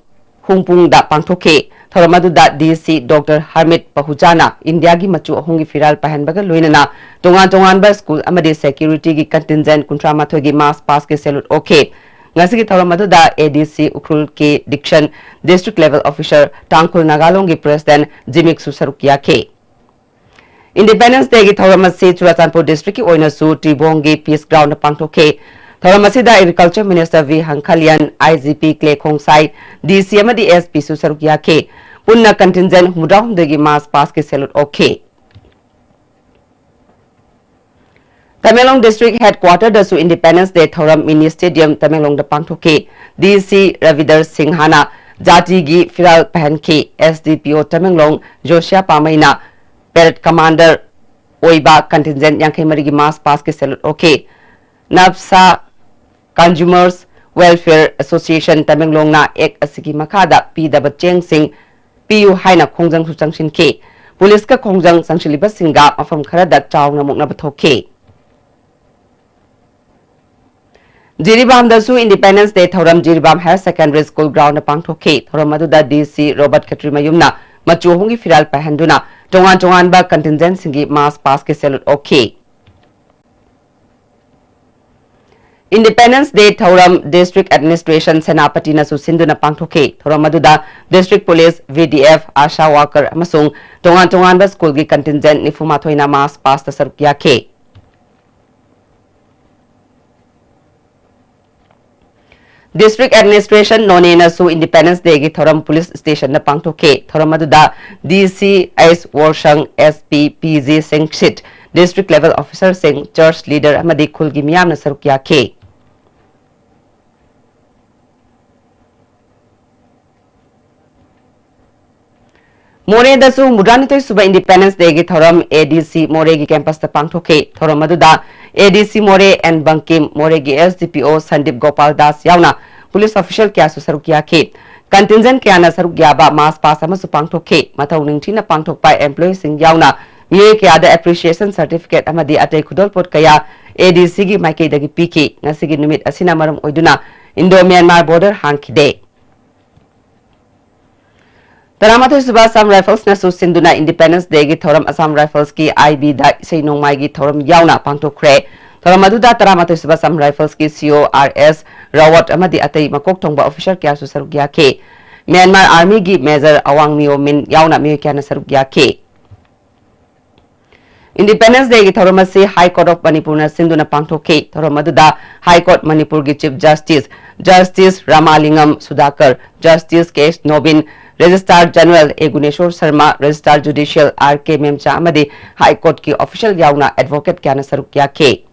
ꯍꯨꯡꯄꯨꯡꯗ ꯄꯥꯡꯊꯣꯛꯈꯤ꯫ ꯊꯧꯔꯝ ꯑꯗꯨꯗ ꯗꯤ ꯁꯤ ꯗꯣꯛꯇꯔ ꯍꯔꯃꯤꯠ ꯄꯍꯨꯖꯥꯅ ꯏꯟꯗꯤꯌꯥꯒꯤ ꯃꯆꯨ ꯑꯍꯨꯝꯒꯤ ꯐꯤꯔꯥꯜ ꯄꯥꯏꯍꯟꯕꯒ ꯂꯣꯏꯅꯅ ꯇꯣꯉꯥꯟ ꯇꯣꯉꯥꯟꯕ school ꯑꯃꯗꯤ security ꯒꯤ contingent ꯀꯨꯟꯊ꯭ꯔꯥ ꯃꯥꯊꯣꯏꯒꯤ march past ꯀꯤ salute ꯑꯣꯛꯈꯤ꯫ ꯉꯁꯤꯒꯤ ꯊꯧꯔꯝ ꯑꯗꯨꯗ ꯑꯦ ꯗꯤ ꯁꯤ ꯎꯈ꯭ꯔꯨꯜ ꯀꯦ ꯗꯤꯛꯁꯟ, district level officer, ꯇꯥꯡꯈꯨꯜ ꯅꯥꯒꯥꯂꯣꯡꯒꯤ president ꯖꯤꯃꯤꯛꯁꯨ ꯁꯔꯨꯛ ꯌꯥꯈꯤ꯫ Independence Day ꯒꯤ ꯊꯧꯔꯝ ꯑꯁꯤ ꯆꯨꯔꯥꯆꯥꯟꯄꯨꯔ district ꯀꯤ ꯑꯣꯏꯅꯁꯨ ꯇ꯭ꯔꯤꯕꯣꯡꯒꯤ Peace Ground ꯗ ꯄꯥꯡꯊꯣꯛꯈꯤ꯫ ꯊꯧꯔꯝ ꯑꯁꯤꯗ Agriculture Minister ꯚꯤ ꯍꯪꯈꯥꯂꯤꯌꯟ, ꯑꯥꯏ ꯖꯤ ꯄꯤ ꯀ꯭ꯂꯦ ꯈꯣꯡꯁꯥꯏ, ꯗꯤ ꯁꯤ ꯑꯃꯗꯤ ꯑꯦꯁ ꯄꯤ ꯁꯨ ꯁꯔꯨꯛ ꯌꯥꯈꯤ꯫ ꯄꯨꯟꯅ contingent ꯍꯨꯝꯐꯨꯇꯔꯥꯍꯨꯝꯗꯣꯏꯒꯤ march past ꯀꯤ salute ꯑꯣꯛꯈꯤ꯫ ꯇꯃꯦꯡꯂꯣꯡ District Headquarter ꯗꯁꯨ Independence Day ꯊꯧꯔꯝ Mini Stadium ꯇꯃꯦꯡꯂꯣꯡꯗ ꯄꯥꯡꯊꯣꯛꯈꯤ꯫ ꯗꯤ ꯁꯤ ꯔꯕꯤꯗꯔ ꯁꯤꯡꯍꯅ ꯖꯥꯇꯤꯒꯤ ꯐꯤꯔꯥꯜ ꯄꯥꯏꯍꯟꯈꯤ꯫ ꯑꯦꯁ ꯗꯤ ꯄꯤ ꯑꯣ ꯇꯃꯦꯡꯂꯣꯡ ꯖꯣꯁꯤꯌꯥ ꯄꯥꯃꯩꯅ parade commander ꯑꯣꯏꯕ contingent ꯌꯥꯡꯈꯩ ꯃꯔꯤꯒꯤ march past ꯀꯤ salute ꯑꯣꯛꯈꯤ꯫ ꯅꯞꯁꯥ Consumers Welfare Association ꯇꯃꯦꯡꯂꯣꯡꯅ act ꯑꯁꯤꯒꯤ ꯃꯈꯥꯗ ꯄꯤꯗꯕ ꯆꯦꯡꯁꯤꯡ ꯄꯤꯌꯨ ꯍꯥꯏꯅ ꯈꯣꯡꯖꯪꯁꯨ ꯆꯪꯁꯤꯟꯈꯤ꯫ ꯄꯨꯂꯤꯁꯀ ꯈꯣꯡꯖꯪ ꯆꯪꯁꯤꯜꯂꯤꯕꯁꯤꯡꯒ ꯃꯐꯝ ꯈꯔꯗ ꯆꯥꯎꯅ ꯃꯨꯛꯅꯕ ꯊꯣꯛꯈꯤ꯫ ꯖꯤꯔꯤꯕꯥꯝꯗꯁꯨ Independence Day ꯊꯧꯔꯝ Jiribam Higher Secondary School ground ꯗ ꯄꯥꯡꯊꯣꯛꯈꯤ꯫ ꯊꯧꯔꯝ ꯑꯗꯨꯗ D C ꯔꯣꯕꯔꯠ ꯈꯦꯇ꯭ꯔꯤꯃꯌꯨꯝꯅ ꯃꯆꯨ ꯑꯍꯨꯝꯒꯤ ꯐꯤꯔꯥꯜ ꯄꯥꯏꯍꯟꯗꯨꯅ ꯇꯣꯉꯥꯟ ꯇꯣꯉꯥꯟꯕ contingent ꯁꯤꯡꯒꯤ march past ꯀꯤ salute ꯑꯣꯛꯈꯤ꯫ Independence Day ꯊꯧꯔꯝ District Administration ꯁꯦꯅꯥꯄꯇꯤꯅꯁꯨ ꯁꯤꯟꯗꯨꯅ ꯄꯥꯡꯊꯣꯛꯈꯤ꯫ ꯊꯧꯔꯝ ꯑꯗꯨꯗ District Police, V D F, ASHA worker ꯑꯃꯁꯨꯡ ꯇꯣꯉꯥꯟ ꯇꯣꯉꯥꯟꯕ school ꯒꯤ contingent ꯅꯤꯐꯨ ꯃꯥꯊꯣꯏꯅ march past ꯇ ꯁꯔꯨꯛ ꯌꯥꯈꯤ꯫ District Administration ꯅꯣꯅꯦꯅꯁꯨ Independence Day ꯒꯤ ꯊꯧꯔꯝ police station ꯗ ꯄꯥꯡꯊꯣꯛꯈꯤ꯫ ꯊꯧꯔꯝ ꯑꯗꯨꯗ D C H ꯋꯣꯔꯁꯪ, S P P G ꯁꯤꯡꯁꯤꯠ, district level officer ꯁꯤꯡ, church leader ꯑꯃꯗꯤ ꯈꯨꯜꯒꯤ ꯃꯤꯌꯥꯝꯅ ꯁꯔꯨꯛ ꯌꯥꯈꯤ꯫ ꯃꯣꯔꯦꯗꯁꯨ ꯃꯧꯗ꯭ꯔꯥꯅꯤꯊꯣꯏ ꯁꯨꯕ Independence Day ꯒꯤ ꯊꯧꯔꯝ A D C ꯃꯣꯔꯦꯒꯤ campus ꯇ ꯄꯥꯡꯊꯣꯛꯈꯤ꯫ ꯊꯧꯔꯝ ꯑꯗꯨꯗ A D C ꯃꯣꯔꯦ N ꯕꯪꯀꯤꯝ, ꯃꯣꯔꯦꯒꯤ S D P O Sandeep Gopal Das ꯌꯥꯎꯅ police official ꯀꯌꯥꯁꯨ ꯁꯔꯨꯛ ꯌꯥꯈꯤ꯫ Contingent ꯀꯌꯥꯅ ꯁꯔꯨꯛ ꯌꯥꯕ march past ꯑꯃꯁꯨ ꯄꯥꯡꯊꯣꯛꯈꯤ꯫ ꯃꯊꯧ ꯅꯤꯡꯊꯤꯅ ꯄꯥꯡꯊꯣꯛꯄ employee ꯁꯤꯡ ꯌꯥꯎꯅ ꯃꯤꯑꯣꯏ ꯀꯌꯥꯗ appreciation certificate ꯑꯃꯗꯤ ꯑꯇꯩ ꯈꯨꯗꯣꯜꯄꯣꯠ ꯀꯌꯥ A D C ꯒꯤ ꯃꯥꯏꯀꯩꯗꯒꯤ ꯄꯤꯈꯤ꯫ ꯉꯁꯤꯒꯤ ꯅꯨꯃꯤꯠ ꯑꯁꯤꯅ ꯃꯔꯝ ꯑꯣꯏꯗꯨꯅ Indo Myanmar border ꯍꯥꯡꯈꯤꯗꯦ꯫ ꯇꯔꯥꯃꯥꯊꯣꯏ ꯁꯨꯕ Assam Rifles ꯅꯁꯨ ꯁꯤꯟꯗꯨꯅ Independence Day ꯒꯤ ꯊꯧꯔꯝ Assam Rifles ꯀꯤ I B ꯗ ꯏꯁꯩ ꯅꯣꯡꯃꯥꯏꯒꯤ ꯊꯧꯔꯝ ꯌꯥꯎꯅ ꯄꯥꯡꯊꯣꯛꯈ꯭ꯔꯦ꯫ ꯊꯧꯔꯝ ꯑꯗꯨꯗ ꯇꯔꯥꯃꯥꯊꯣꯏ ꯁꯨꯕ Assam Rifles ꯀꯤ C O R S ꯔꯥꯋꯠ ꯑꯃꯗꯤ ꯑꯇꯩ ꯃꯀꯣꯛ ꯊꯣꯡꯕ officer ꯀꯌꯥꯁꯨ ꯁꯔꯨꯛ ꯌꯥꯈꯤ꯫ Myanmar Army ꯒꯤ Major ꯑꯋꯥꯡ ꯃꯤꯌꯣ ꯃꯤꯟ ꯌꯥꯎꯅ ꯃꯤꯑꯣꯏ ꯀꯌꯥꯅ ꯁꯔꯨꯛ ꯌꯥꯈꯤ꯫ Independence Day ꯒꯤ ꯊꯧꯔꯝ ꯑꯁꯤ High Court of ꯃꯅꯤꯄꯨꯔꯅ ꯁꯤꯟꯗꯨꯅ ꯄꯥꯡꯊꯣꯛꯈꯤ꯫ ꯊꯧꯔꯝ ꯑꯗꯨꯗ High Court ꯃꯅꯤꯄꯨꯔꯒꯤ Chief Justice, Justice ꯔꯥꯃꯥꯂꯤꯡꯒꯝ ꯁꯨꯙꯥꯀꯔ, Justice K H Nobin, Registrar General A Guneshor Sharma, Registrar Judicial R K ꯃꯦꯝꯆꯥ ꯑꯃꯗꯤ High Court ꯀꯤ official ꯌꯥꯎꯅ advocate ꯀꯌꯥꯅ ꯁꯔꯨꯛ ꯌꯥꯈꯤ꯫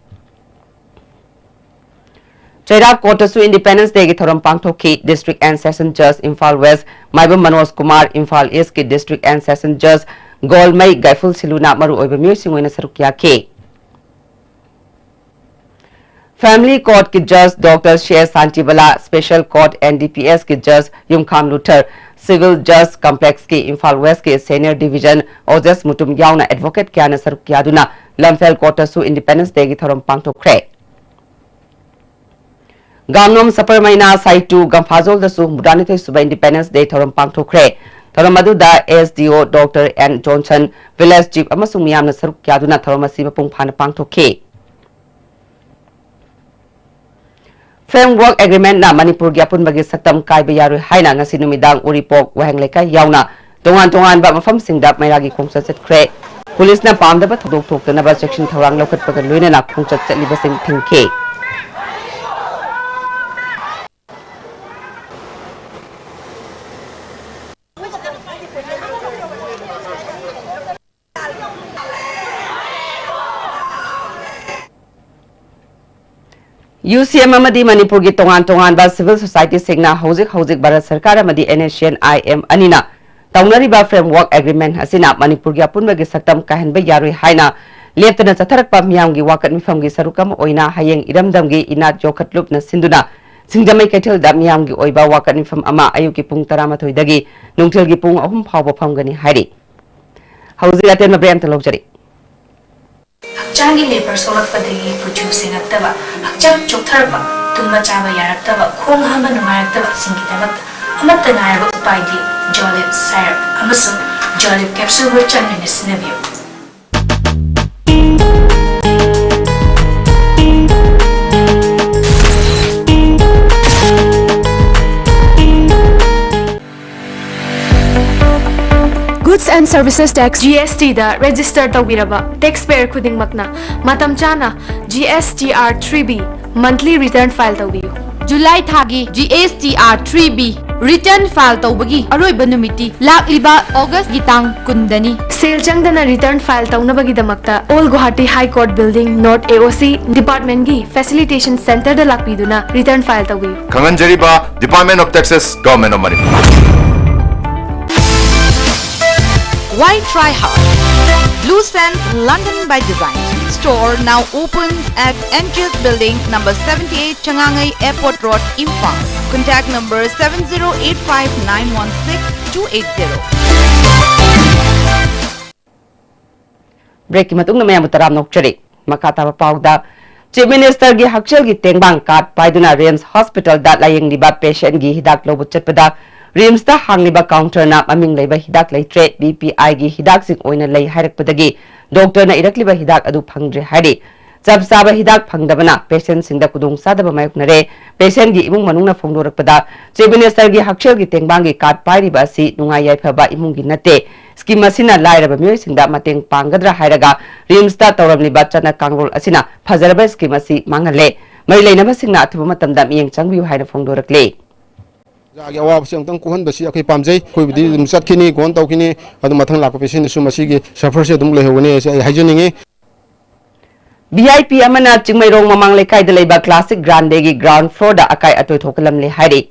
ꯆꯩꯔꯥꯛ court ꯇꯁꯨ Independence Day ꯒꯤ ꯊꯧꯔꯝ ꯄꯥꯡꯊꯣꯛꯈꯤ꯫ District and Session Judge Imphal West Maibam Manoj Kumar, Imphal East ꯀꯤ District and Session Judge ꯒꯣꯜꯃꯩ ꯒꯥꯏꯐꯨꯜ ꯁꯤꯂꯨꯅ ꯃꯔꯨꯑꯣꯏꯕ ꯃꯤꯑꯣꯏꯁꯤꯡ ꯑꯣꯏꯅ ꯁꯔꯨꯛ ꯌꯥꯈꯤ꯫ Family Court ꯀꯤ Judge Doctor C S Shantibala, Special Court N D P S ꯀꯤ Judge Yumkham Luthar, Civil Judge Complexꯀꯤ ꯏꯝꯐꯥꯜ Westꯀꯤ Senior Division ꯑꯣꯖꯦꯁ ꯃꯨꯇꯨꯝ ꯌꯥꯎꯅ advocate ꯀꯌꯥꯅ ꯁꯔꯨꯛ ꯌꯥꯗꯨꯅ ꯂꯝꯐꯦꯜ Courtꯇꯁꯨ Independence Dayꯒꯤ ꯊꯧꯔꯝ ꯄꯥꯡꯊꯣꯛꯈ꯭ꯔꯦ꯫ ꯒꯥꯝꯅꯣꯝ ꯁꯄꯔꯃꯩꯅ ꯁꯥꯏꯇꯨ ꯒꯝꯐꯥꯖꯣꯜꯗꯁꯨ ꯍꯨꯝꯐꯨꯇꯔꯥꯅꯤꯊꯣꯏ ꯁꯨꯕ Independence Day ꯊꯧꯔꯝ ꯄꯥꯡꯊꯣꯛꯈ꯭ꯔꯦ꯫ ꯊꯧꯔꯝ ꯑꯗꯨꯗ S D O Doctor N Johnson, Village Chief ꯑꯃꯁꯨꯡ ꯃꯤꯌꯥꯝꯅ ꯁꯔꯨꯛ ꯌꯥꯗꯨꯅ ꯊꯧꯔꯝ ꯑꯁꯤ ꯃꯄꯨꯡ ꯐꯥꯅ ꯄꯥꯡꯊꯣꯛꯈꯤ꯫ Framework Agreementꯅ ꯃꯅꯤꯄꯨꯔꯒꯤ ꯑꯄꯨꯟꯕꯒꯤ ꯁꯛꯇꯝ ꯀꯥꯏꯕ ꯌꯥꯔꯣꯏ ꯍꯥꯏꯅ ꯉꯁꯤ ꯅꯨꯃꯤꯗꯥꯡ ꯎꯔꯤꯄꯣꯛ, ꯋꯥꯍꯦꯡ ꯂꯩꯀꯥꯏ ꯌꯥꯎꯅ ꯇꯣꯉꯥꯟ ꯇꯣꯉꯥꯟꯕ ꯃꯐꯝꯁꯤꯡꯗ ꯃꯩꯔꯥꯒꯤ ꯈꯣꯡꯆꯠ ꯆꯠꯈ꯭ꯔꯦ꯫ ꯄꯨꯂꯤꯁꯅ ꯄꯥꯝꯗꯕ ꯊꯧꯗꯣꯛ ꯊꯣꯛꯇꯅꯕ ꯆꯦꯛꯁꯤꯟ ꯊꯧꯔꯥꯡ ꯂꯧꯈꯠꯄꯒ ꯂꯣꯏꯅꯅ ꯈꯣꯡꯆꯠ ꯆꯠꯂꯤꯕꯁꯤꯡ ꯊꯤꯡꯈꯤ꯫ U C M ꯑꯃꯗꯤ ꯃꯅꯤꯄꯨꯔꯒꯤ ꯇꯣꯉꯥꯟ ꯇꯣꯉꯥꯟꯕ civil societyꯁꯤꯡꯅ ꯍꯧꯖꯤꯛ ꯍꯧꯖꯤꯛ ꯚꯥꯔꯠ ꯁꯔꯀꯥꯔ ꯑꯃꯗꯤ N S C N I M ꯑꯅꯤꯅ ꯇꯧꯅꯔꯤꯕ Framework Agreement ꯑꯁꯤꯅ ꯃꯅꯤꯄꯨꯔꯒꯤ ꯑꯄꯨꯟꯕꯒꯤ ꯁꯛꯇꯝ ꯀꯥꯏꯍꯟꯕ ꯌꯥꯔꯣꯏ ꯍꯥꯏꯅ ꯂꯦꯞꯇꯅ ꯆꯠꯊꯔꯛꯄ ꯃꯤꯌꯥꯝꯒꯤ ꯋꯥꯀꯠ ꯃꯤꯐꯝꯒꯤ ꯁꯔꯨꯛ ꯑꯃ ꯑꯣꯏꯅ ꯍꯌꯦꯡ ꯏꯔꯝꯗꯝꯒꯤ ꯏꯅꯥꯠ ꯌꯣꯛꯈꯠ ꯂꯨꯞꯅ ꯁꯤꯟꯗꯨꯅ ꯁꯤꯡꯖꯃꯩ ꯀꯩꯊꯦꯜꯗ ꯃꯤꯌꯥꯝꯒꯤ ꯑꯣꯏꯕ ꯋꯥꯀꯠ ꯃꯤꯐꯝ ꯑꯃ ꯑꯌꯨꯛꯀꯤ ꯄꯨꯡ ꯇꯔꯥꯃꯥꯊꯣꯏꯗꯒꯤ ꯅꯨꯡꯊꯤꯜꯒꯤ ꯄꯨꯡ ꯑꯍꯨꯝ ꯐꯥꯎꯕ ꯐꯝꯒꯅꯤ ꯍꯥꯏꯔꯤ꯫ ꯍꯧꯖꯤꯛ ꯑꯇꯦꯟꯕ break ꯑꯃꯇ ꯂꯧꯖꯔꯤ꯫ ꯍꯛꯆꯥꯡꯒꯤ ꯂꯦꯄꯔ ꯁꯣꯛꯂꯛꯄꯗꯒꯤ ꯀꯨꯆꯨ ꯁꯦꯡꯉꯛꯇꯕ, ꯍꯛꯆꯥꯡ ꯆꯣꯛꯊꯔꯛꯄ, ꯇꯨꯝꯕ ꯆꯥꯕ ꯌꯥꯔꯛꯇꯕ, ꯈꯣꯡ ꯍꯥꯝꯕ ꯅꯨꯡꯉꯥꯏꯔꯛꯇꯕꯁꯤꯡꯒꯤꯗꯃꯛꯇ ꯑꯃꯠꯇ ꯉꯥꯏꯔꯕ ꯎꯄꯥꯏꯗꯤ Jolib syrup ꯑꯃꯁꯨꯡ Jolib capsule ꯆꯥꯡ ꯅꯥꯏꯅ ꯁꯤꯖꯤꯟꯅꯕꯤꯌꯨ꯫ Goods and Services Tax, G S T the register ꯇꯧꯕꯤꯔꯕ taxpayer ꯈꯨꯗꯤꯡꯃꯛꯅ ꯃꯇꯝ ꯆꯥꯅ G S T R three B monthly return file ꯇꯧꯕꯤꯌꯨ꯫ ꯖꯨꯂꯥꯏ ꯊꯥꯒꯤ G S T R three B return file ꯇꯧꯕꯒꯤ ꯑꯔꯣꯏꯕ ꯅꯨꯃꯤꯠꯇꯤ ꯂꯥꯛꯂꯤꯕ August ꯀꯤ ꯇꯥꯡ ꯀꯨꯟꯗꯅꯤ꯫ ꯁꯦꯜ ꯆꯪꯗꯅ return file ꯇꯧꯅꯕꯒꯤꯗꯃꯛꯇ Old Guwahati High Court Building, North A O C department ꯀꯤ facilitation center ꯗ ꯂꯥꯛꯄꯤꯗꯨꯅ return file ꯇꯧꯕꯤꯌꯨ꯫ ꯈꯪꯍꯟꯖꯔꯤꯕ Department of Taxes, Government of Manipur. Why try hard? Blue Sand London by Design. Store now opens at M G S Building, number seventy-eight, Changangai Airport Road, Imphal. Contact number seven zero eight five nine one six two eight zero. Break ꯀꯤ ꯃꯇꯨꯡꯗ ꯃꯌꯥꯝꯕꯨ ꯇꯔꯥꯝꯅ ꯑꯣꯛꯆꯔꯤ꯫ ꯃꯈꯥ ꯇꯥꯕ ꯄꯥꯎꯗ, Chief Minister ꯒꯤ ꯍꯛꯁꯦꯜꯒꯤ ꯇꯦꯡꯕꯥꯡ card ꯄꯥꯏꯗꯨꯅ RIMS Hospital ꯗ ꯂꯥꯌꯦꯡꯂꯤꯕ patient ꯀꯤ ꯍꯤꯗꯥꯛ ꯂꯧꯕ ꯆꯠꯄꯗ RIMS ꯇ ꯍꯥꯡꯂꯤꯕ counter ꯅ ꯃꯃꯤꯡ ꯂꯩꯕ ꯍꯤꯗꯥꯛ ꯂꯩꯇ꯭ꯔꯦ, B P I ꯒꯤ ꯍꯤꯗꯥꯛꯁꯤꯡ ꯑꯣꯏꯅ ꯂꯩ ꯍꯥꯏꯔꯛꯄꯗꯒꯤ doctor ꯅ ꯏꯔꯛꯂꯤꯕ ꯍꯤꯗꯥꯛ ꯑꯗꯨ ꯐꯪꯗ꯭ꯔꯦ ꯍꯥꯏꯔꯤ꯫ ꯆꯞ ꯆꯥꯕ ꯍꯤꯗꯥꯛ ꯐꯪꯗꯕꯅ patient ꯁꯤꯡꯗ ꯈꯨꯗꯣꯡꯆꯥꯗꯕ ꯃꯥꯌꯣꯛꯅꯔꯦ꯫ Patient ꯀꯤ ꯏꯃꯨꯡ ꯃꯅꯨꯡꯅ ꯐꯣꯡꯗꯣꯔꯛꯄꯗ, Chief Minister ꯒꯤ ꯍꯛꯁꯦꯜꯒꯤ ꯇꯦꯡꯕꯥꯡꯒꯤ card ꯄꯥꯏꯔꯤꯕ ꯑꯁꯤ ꯅꯨꯡꯉꯥꯏ ꯌꯥꯏꯐꯕ ꯏꯃꯨꯡꯒꯤ ꯅꯠꯇꯦ꯫ Scheme ꯑꯁꯤꯅ ꯂꯥꯏꯔꯕ ꯃꯤꯑꯣꯏꯁꯤꯡꯗ ꯃꯇꯦꯡ ꯄꯥꯡꯒꯗ꯭ꯔꯥ ꯍꯥꯏꯔꯒ RIMS ꯇ ꯇꯧꯔꯝꯂꯤꯕ ꯆꯠꯅ ꯀꯥꯡꯂꯣꯟ ꯑꯁꯤꯅ ꯐꯖꯔꯕ scheme ꯑꯁꯤ ꯃꯥꯡꯍꯜꯂꯦ꯫ ꯃꯔꯤ ꯂꯩꯅꯕꯁꯤꯡꯅ ꯑꯊꯨꯕ ꯃꯇꯝꯗ ꯃꯤꯠꯌꯦꯡ ꯆꯪꯕꯤꯌꯨ ꯍꯥꯏꯅ ꯐꯣꯡꯗꯣꯔꯛꯂꯤ꯫ ꯄ꯭ꯔꯖꯥꯒꯤ ꯑꯋꯥꯕꯁꯤ ꯑꯃꯨꯛꯇꯪ ꯀꯣꯛꯍꯟꯕꯁꯤ ꯑꯩꯈꯣꯏ ꯄꯥꯝꯖꯩ꯫ ꯑꯩꯈꯣꯏꯕꯨꯗꯤ ꯑꯗꯨꯝ ꯆꯠꯈꯤꯅꯤ, ꯒꯣꯟ ꯇꯧꯈꯤꯅꯤ꯫ ꯑꯗꯨ ꯃꯊꯪ ꯂꯥꯛꯄ patient ꯗꯁꯨ ꯃꯁꯤꯒꯤ suffer ꯁꯤ ꯑꯗꯨꯝ ꯂꯩꯍꯧꯒꯅꯤ ꯍꯥꯏꯁꯦ ꯑꯩ ꯍꯥꯏꯖꯅꯤꯡꯉꯤ꯫ V I P ꯑꯃꯅ ꯆꯤꯡꯃꯩꯔꯣꯡ ꯃꯃꯥꯡ ꯂꯩꯀꯥꯏꯗ ꯂꯩꯕ Classic Grande ꯒꯤ ground floor ꯗ ꯑꯀꯥꯏ ꯑꯇꯣꯏ ꯊꯣꯛꯍꯜꯂꯝꯂꯦ ꯍꯥꯏꯔꯤ꯫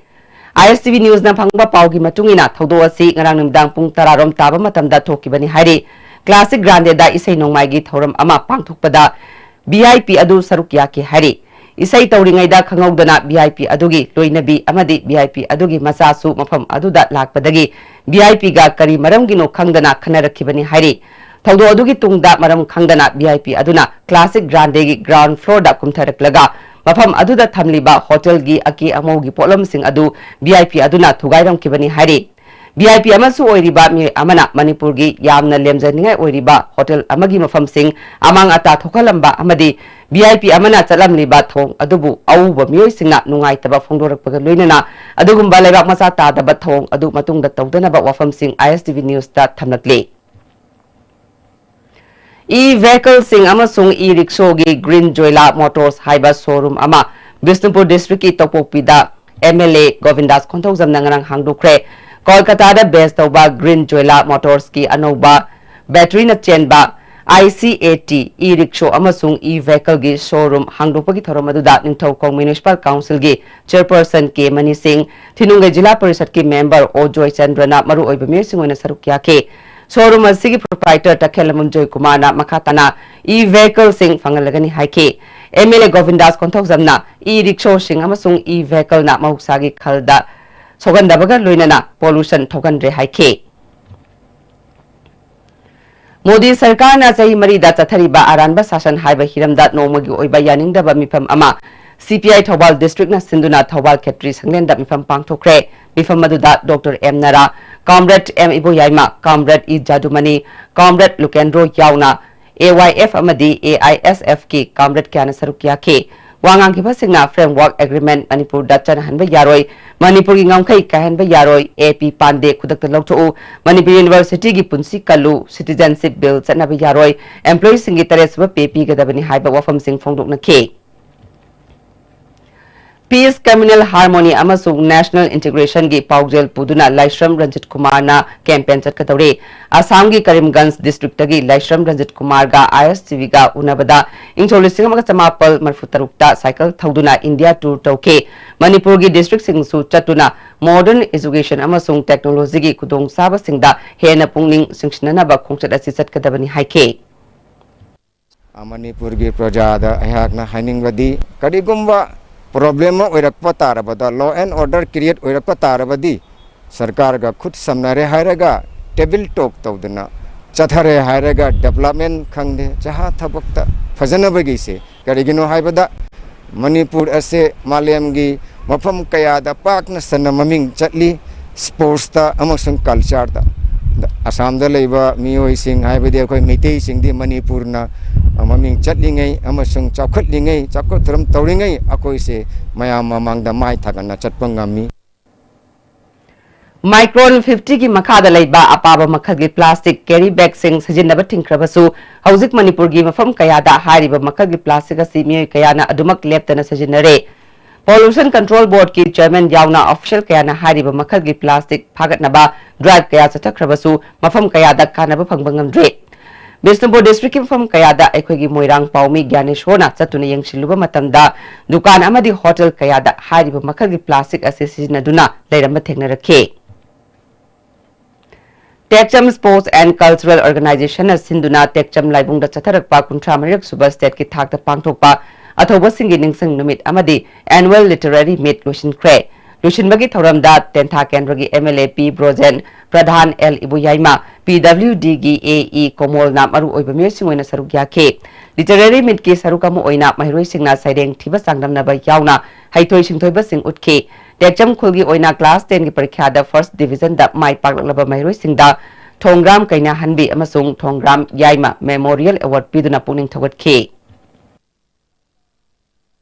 I S T V News ꯅ ꯐꯪꯕ ꯄꯥꯎꯒꯤ ꯃꯇꯨꯡ ꯏꯟꯅ, ꯊꯧꯗꯣꯛ ꯑꯁꯤ ꯉꯔꯥꯡ ꯅꯨꯃꯤꯗꯥꯡ ꯄꯨꯡ ꯇꯔꯥ ꯔꯣꯝ ꯇꯥꯕ ꯃꯇꯝꯗ ꯊꯣꯛꯈꯤꯕꯅꯤ ꯍꯥꯏꯔꯤ꯫ Classic Grande ꯗ ꯏꯁꯩ ꯅꯣꯡꯃꯥꯏꯒꯤ ꯊꯧꯔꯝ ꯑꯃ ꯄꯥꯡꯊꯣꯛꯄꯗ V I P ꯑꯗꯨ ꯁꯔꯨꯛ ꯌꯥꯈꯤ ꯍꯥꯏꯔꯤ꯫ ꯏꯁꯩ ꯇꯧꯔꯤꯉꯩꯗ ꯈꯪꯍꯧꯗꯅ V I P ꯑꯗꯨꯒꯤ ꯂꯣꯏꯅꯕꯤ ꯑꯃꯗꯤ V I P ꯑꯗꯨꯒꯤ ꯃꯆꯥꯁꯨ ꯃꯐꯝ ꯑꯗꯨꯗ ꯂꯥꯛꯄꯗꯒꯤ V I P ꯒ ꯀꯔꯤ ꯃꯔꯝꯒꯤꯅꯣ ꯈꯪꯗꯅ ꯈꯟꯅꯔꯛꯈꯤꯕꯅꯤ ꯍꯥꯏꯔꯤ꯫ ꯊꯧꯗꯣꯛ ꯑꯗꯨꯒꯤ ꯇꯨꯡꯗ ꯃꯔꯝ ꯈꯪꯗꯅ V I P ꯑꯗꯨꯅ Classic Grande ꯒꯤ ground floor ꯗ ꯀꯨꯝꯊꯔꯛꯂꯒ ꯃꯐꯝ ꯑꯗꯨꯗ ꯊꯝꯂꯤꯕ hotel ꯒꯤ ꯑꯀꯦ ꯑꯃꯧꯒꯤ ꯄꯣꯠꯂꯝꯁꯤꯡ ꯑꯗꯨ V I P ꯑꯗꯨꯅ ꯊꯨꯒꯥꯏꯔꯝꯈꯤꯕꯅꯤ ꯍꯥꯏꯔꯤ꯫ V I P ꯑꯃꯁꯨ ꯑꯣꯏꯔꯤꯕ ꯃꯤꯑꯣꯏ ꯑꯃꯅ ꯃꯅꯤꯄꯨꯔꯒꯤ ꯌꯥꯝꯅ ꯂꯦꯝꯖꯅꯤꯡꯉꯥꯏ ꯑꯣꯏꯔꯤꯕ hotel ꯑꯃꯒꯤ ꯃꯐꯝꯁꯤꯡ ꯑꯃꯥꯡ ꯑꯇꯥ ꯊꯣꯛꯍꯜꯂꯝꯕ ꯑꯃꯗꯤ V I P ꯑꯃꯅ ꯆꯠꯂꯝꯂꯤꯕ ꯊꯧꯑꯣꯡ ꯑꯗꯨꯕꯨ ꯑꯎꯕ ꯃꯤꯑꯣꯏꯁꯤꯡꯅ ꯅꯨꯡꯉꯥꯏꯇꯕ ꯐꯣꯡꯗꯣꯔꯛꯄꯒ ꯂꯣꯏꯅꯅ ꯑꯗꯨꯒꯨꯝꯕ ꯂꯩꯕꯥꯛ ꯃꯆꯥ ꯇꯥꯗꯕ ꯊꯧꯑꯣꯡ ꯑꯗꯨ ꯃꯇꯨꯡꯗ ꯇꯧꯗꯅꯕ ꯋꯥꯐꯝꯁꯤꯡ I S T V News ꯇ ꯊꯝꯂꯛꯂꯤ꯫ E-vehicleꯁꯤꯡ ꯑꯃꯁꯨꯡ e-rickshawꯒꯤ Green Joyla Motors ꯍꯥꯏꯕ showroom ꯑꯃ ꯕꯤꯁꯅꯨꯄꯨꯔ districtꯀꯤ ꯇꯧꯄꯣꯛꯄꯤꯗ M L A ꯒꯣꯕꯤꯟꯗꯥꯁ ꯈꯣꯟꯊꯧꯖꯝꯅ ꯉꯔꯥꯡ ꯍꯥꯡꯗꯣꯛꯈ꯭ꯔꯦ꯫ ꯀꯣꯜꯀꯇꯥꯗ base ꯇꯧꯕ Green Joyla Motorsꯀꯤ ꯑꯅꯧꯕ batteryꯅ ꯆꯦꯟꯕ I C A T e-rickshaw ꯑꯃꯁꯨꯡ e-vehicleꯒꯤ showroom ꯍꯥꯡꯗꯣꯛꯄꯒꯤ ꯊꯧꯔꯝ ꯑꯗꯨꯗ Ningthoukhong Municipal Councilꯒꯤ chairperson K money ꯁꯤꯡ, ꯊꯤꯅꯨꯡꯒꯩ ꯖꯤꯂꯥ ꯄꯔꯤꯁꯗꯀꯤ member O ꯖꯣꯏꯆꯟꯗ꯭ꯔꯅ ꯃꯔꯨꯑꯣꯏꯕ ꯃꯤꯑꯣꯏꯁꯤꯡ ꯑꯣꯏꯅ ꯁꯔꯨꯛ ꯌꯥꯈꯤ꯫ Showroom ꯑꯁꯤꯒꯤ proprietor ꯇꯈꯦꯜꯂꯝꯕꯝ ꯖꯣꯏꯀꯨꯃꯥꯔꯅ ꯃꯈꯥ ꯇꯥꯅ e-vehicleꯁꯤꯡ ꯐꯪꯍꯜꯂꯒꯅꯤ ꯍꯥꯏꯈꯤ꯫ M L A ꯒꯣꯕꯤꯟꯗꯥꯁ ꯀꯣꯟꯊꯧꯖꯝꯅ e-rickshawꯁꯤꯡ ꯑꯃꯁꯨꯡ e-vehicleꯅ ꯃꯍꯧꯁꯥꯒꯤ ꯈꯜꯗ ꯁꯣꯛꯍꯟꯗꯕꯒ ꯂꯣꯏꯅꯅ pollution ꯊꯣꯛꯍꯟꯗ꯭ꯔꯦ ꯍꯥꯏꯈꯤ꯫ ꯃꯣꯗꯤ ꯁꯔꯀꯥꯔꯅ ꯆꯍꯤ ꯃꯔꯤꯗ ꯆꯠꯊꯔꯤꯕ ꯑꯔꯥꯟꯕ ꯁꯥꯁꯟ ꯍꯥꯏꯕ ꯍꯤꯔꯝꯗ ꯅꯣꯡꯃꯒꯤ ꯑꯣꯏꯕ ꯌꯥꯅꯤꯡꯗꯕ ꯃꯤꯐꯝ ꯑꯃ C P I ꯊꯧꯕꯥꯜ districtꯅ ꯁꯤꯟꯗꯨꯅ ꯊꯧꯕꯥꯜ ꯈꯦꯇ꯭ꯔꯤ ꯁꯪꯂꯦꯟꯗ ꯃꯤꯐꯝ ꯄꯥꯡꯊꯣꯛꯈ꯭ꯔꯦ꯫ ꯃꯤꯐꯝ ꯑꯗꯨꯗ Doctor M ꯅꯔꯥ, Comrade M ꯏꯕꯣꯌꯥꯏꯃ, Comrade E ꯖꯥꯗꯨꯃꯅꯤ, Comrade ꯂꯨꯀꯦꯟꯗ꯭ꯔꯣ ꯌꯥꯎꯅ A Y F ꯑꯃꯗꯤ A I S Fꯀꯤ comrade ꯀꯌꯥꯅ ꯁꯔꯨꯛ ꯌꯥꯈꯤ꯫ ꯋꯥ ꯉꯥꯡꯈꯤꯕꯁꯤꯡꯅ framework agreement ꯃꯅꯤꯄꯨꯔꯗ ꯆꯠꯅꯍꯟꯕ ꯌꯥꯔꯣꯏ, ꯃꯅꯤꯄꯨꯔꯒꯤ ꯉꯝꯈꯩ ꯀꯥꯏꯍꯟꯕ ꯌꯥꯔꯣꯏ, A P ꯄꯥꯟꯗꯦ ꯈꯨꯗꯛꯇ ꯂꯧꯊꯣꯛꯎ, ꯃꯅꯤꯄꯨꯔ Universityꯒꯤ ꯄꯨꯟꯁꯤ ꯀꯜꯂꯨ, citizenship bill ꯆꯠꯅꯕ ꯌꯥꯔꯣꯏ, employeeꯁꯤꯡꯒꯤ ꯇꯔꯦꯠ ꯁꯨꯕ pay ꯄꯤꯒꯗꯕꯅꯤ ꯍꯥꯏꯕ ꯋꯥꯐꯝꯁꯤꯡ ꯐꯣꯡꯗꯣꯛꯅꯈꯤ꯫ Peace, Communal Harmony ꯑꯃꯁꯨꯡ National Integrationꯒꯤ ꯄꯥꯎꯖꯦꯜ ꯄꯨꯗꯨꯅ ꯂꯥꯏꯁ꯭ꯔꯝ ꯔꯟꯖꯤꯠ ꯀꯨꯃꯥꯔꯅ campaign ꯆꯠꯀꯗꯧꯔꯤ꯫ ꯑꯁꯥꯝꯒꯤ ꯀꯔꯤꯝꯒꯟꯖ districtꯇꯒꯤ ꯂꯥꯏꯁ꯭ꯔꯝ ꯔꯟꯖꯤꯠ ꯀꯨꯃꯥꯔꯒ I S T Vꯒ ꯎꯅꯕꯗ ꯏꯪ ꯁꯣꯛ ꯂꯤꯁꯤꯡ ꯑꯃꯒ ꯆꯃꯥꯄꯜ ꯃꯔꯤꯐꯨ ꯇꯔꯨꯛꯇ cycle ꯊꯧꯗꯨꯅ India tour ꯇꯧꯈꯤ꯫ ꯃꯅꯤꯄꯨꯔꯒꯤ districtꯁꯤꯡꯁꯨ ꯆꯠꯇꯨꯅ modern education ꯑꯃꯁꯨꯡ technologyꯒꯤ ꯈꯨꯗꯣꯡꯆꯥꯕꯁꯤꯡꯗ ꯍꯦꯟꯅ ꯄꯨꯛꯅꯤꯡ ꯆꯤꯡꯁꯤꯟꯅꯅꯕ ꯈꯣꯡꯆꯠ ꯑꯁꯤ ꯆꯠꯀꯗꯕꯅꯤ ꯍꯥꯏꯈꯤ꯫ ꯃꯅꯤꯄꯨꯔꯒꯤ ꯄ꯭ꯔꯖꯥꯗ ꯑꯩꯍꯥꯛꯅ ꯍꯥꯏꯅꯤꯡꯕꯗꯤ, ꯀꯔꯤꯒꯨꯝꯕ problem ꯑꯃ ꯑꯣꯏꯔꯛꯄ ꯇꯥꯔꯕꯗ, law and order create ꯑꯣꯏꯔꯛꯄ ꯇꯥꯔꯕꯗꯤ, ꯁꯔꯀꯥꯔꯒ ꯈꯨꯠ ꯁꯝꯅꯔꯦ ꯍꯥꯏꯔꯒ table talk ꯇꯧꯗꯅ ꯆꯠꯊꯔꯦ ꯍꯥꯏꯔꯒ development ꯈꯪꯗꯦ, ꯖꯍꯥ ꯊꯕꯛꯇ ꯐꯖꯅꯕꯒꯤꯁꯦ꯫ ꯀꯔꯤꯒꯤꯅꯣ ꯍꯥꯏꯕꯗ, ꯃꯅꯤꯄꯨꯔ ꯑꯁꯦ ꯃꯥꯂꯦꯝꯒꯤ ꯃꯐꯝ ꯀꯌꯥꯗ ꯄꯥꯛꯅ ꯁꯟꯅ ꯃꯃꯤꯡ ꯆꯠꯂꯤ, sportsꯇ ꯑꯃꯁꯨꯡ cultureꯗ꯫ ꯑꯁꯥꯝꯗ ꯂꯩꯕ ꯃꯤꯑꯣꯏꯁꯤꯡ, ꯍꯥꯏꯕꯗꯤ ꯑꯩꯈꯣꯏ ꯃꯩꯇꯩꯁꯤꯡꯗꯤ, ꯃꯅꯤꯄꯨꯔꯅ ꯃꯃꯤꯡ ꯆꯠꯂꯤꯉꯩ ꯑꯃꯁꯨꯡ ꯆꯥꯎꯈꯠꯂꯤꯉꯩ, ꯆꯥꯎꯈꯠ ꯊꯧꯔꯝ ꯇꯧꯔꯤꯉꯩ ꯑꯩꯈꯣꯏꯁꯦ ꯃꯌꯥꯝ ꯃꯃꯥꯡꯗ ꯃꯥꯏ ꯊꯥꯒꯠꯅ ꯆꯠꯄ ꯉꯝꯃꯤ꯫ Micron fiftyꯒꯤ ꯃꯈꯥꯗ ꯂꯩꯕ ꯑꯄꯥꯕ ꯃꯈꯜꯒꯤ plastic carry bagꯁꯤꯡ ꯁꯤꯖꯤꯟꯅꯕ ꯊꯤꯡꯈ꯭ꯔꯕꯁꯨ, ꯍꯧꯖꯤꯛ ꯃꯅꯤꯄꯨꯔꯒꯤ ꯃꯐꯝ ꯀꯌꯥꯗ ꯍꯥꯏꯔꯤꯕ ꯃꯈꯜꯒꯤ plastic ꯑꯁꯤ ꯃꯤꯑꯣꯏ ꯀꯌꯥꯅ ꯑꯗꯨꯃꯛ ꯂꯦꯞꯇꯅ ꯁꯤꯖꯤꯟꯅꯔꯦ꯫ Pollution Control Boardꯀꯤ chairman ꯌꯥꯎꯅ official ꯀꯌꯥꯅ ꯍꯥꯏꯔꯤꯕ ꯃꯈꯜꯒꯤ plastic ꯐꯥꯒꯠꯅꯕ drive ꯀꯌꯥ ꯆꯠꯊꯈ꯭ꯔꯕꯁꯨ, ꯃꯐꯝ ꯀꯌꯥꯗ ꯀꯥꯟꯅꯕ ꯐꯪꯕ ꯉꯝꯗ꯭ꯔꯦ꯫ ꯕꯤꯁꯅꯨꯄꯨꯔ districtꯀꯤ ꯃꯐꯝ ꯀꯌꯥꯗ ꯑꯩꯈꯣꯏꯒꯤ ꯃꯣꯏꯔꯥꯡ ꯄꯥꯎꯃꯤ ꯒ꯭ꯌꯥꯅꯦꯁꯣꯔꯅ ꯆꯠꯇꯨꯅ ꯌꯦꯡꯁꯤꯜꯂꯨꯕ ꯃꯇꯝꯗ, ꯗꯨꯀꯥꯟ ꯑꯃꯗꯤ hotel ꯀꯌꯥꯗ ꯍꯥꯏꯔꯤꯕ ꯃꯈꯜꯒꯤ plastic ꯑꯁꯤ ꯁꯤꯖꯤꯟꯅꯗꯨꯅ ꯂꯩꯔꯝꯕ ꯊꯦꯡꯅꯔꯛꯈꯤ꯫ Tekcham Sports and Cultural Organization ꯅ ꯁꯤꯟꯗꯨꯅ ꯇꯦꯛꯆꯝ ꯂꯥꯏꯕꯨꯡꯗ ꯆꯠꯊꯔꯛꯄ ꯀꯨꯟꯊ꯭ꯔꯥ ꯃꯔꯤꯔꯛ ꯁꯨꯕ state ꯀꯤ ꯊꯥꯛꯇ ꯄꯥꯡꯊꯣꯛꯄ ꯑꯊꯧꯕꯁꯤꯡꯒꯤ ꯅꯤꯡꯁꯤꯡ ꯅꯨꯃꯤꯠ ꯑꯃꯗꯤ Annual Literary Meet ꯂꯣꯏꯁꯤꯟꯈ꯭ꯔꯦ꯫ ꯂꯣꯏꯁꯤꯟꯕꯒꯤ ꯊꯧꯔꯝꯗ ꯇꯦꯟꯊꯥ ꯀꯦꯟꯗ꯭ꯔꯒꯤ M L A P Brojen, Pradhan L Iboyaima, P W D ꯒꯤ A E ꯀꯣꯃꯣꯜꯅ ꯃꯔꯨ ꯑꯣꯏꯕ ꯃꯤꯑꯣꯏꯁꯤꯡ ꯑꯣꯏꯅ ꯁꯔꯨꯛ ꯌꯥꯈꯤ꯫ Literary Meet ꯀꯤ ꯁꯔꯨꯛ ꯑꯃ ꯑꯣꯏꯅ ꯃꯍꯩꯔꯣꯏꯁꯤꯡꯅ ꯁꯩꯔꯦꯡ ꯊꯤꯕ ꯆꯥꯡꯗꯝꯅꯕ ꯌꯥꯎꯅ ꯍꯩꯊꯣꯏ ꯁꯤꯡꯊꯣꯏꯕꯁꯤꯡ ꯎꯠꯈꯤ꯫ ꯇꯦꯛꯆꯝ ꯈꯨꯜꯒꯤ ꯑꯣꯏꯅ class ten ꯒꯤ ꯄꯔꯤꯈ꯭ꯌꯥꯗ first division ꯗ ꯃꯥꯏ ꯄꯥꯛꯂꯛꯂꯕ ꯃꯍꯩꯔꯣꯏꯁꯤꯡꯗ ꯊꯣꯡꯒ꯭ꯔꯥꯝ ꯀꯩꯅꯥꯍꯟꯕꯤ ꯑꯃꯁꯨꯡ ꯊꯣꯡꯒ꯭ꯔꯥꯝ ꯌꯥꯏꯃ Memorial Award ꯄꯤꯗꯨꯅ ꯄꯨꯛꯅꯤꯡ ꯊꯧꯒꯠꯈꯤ꯫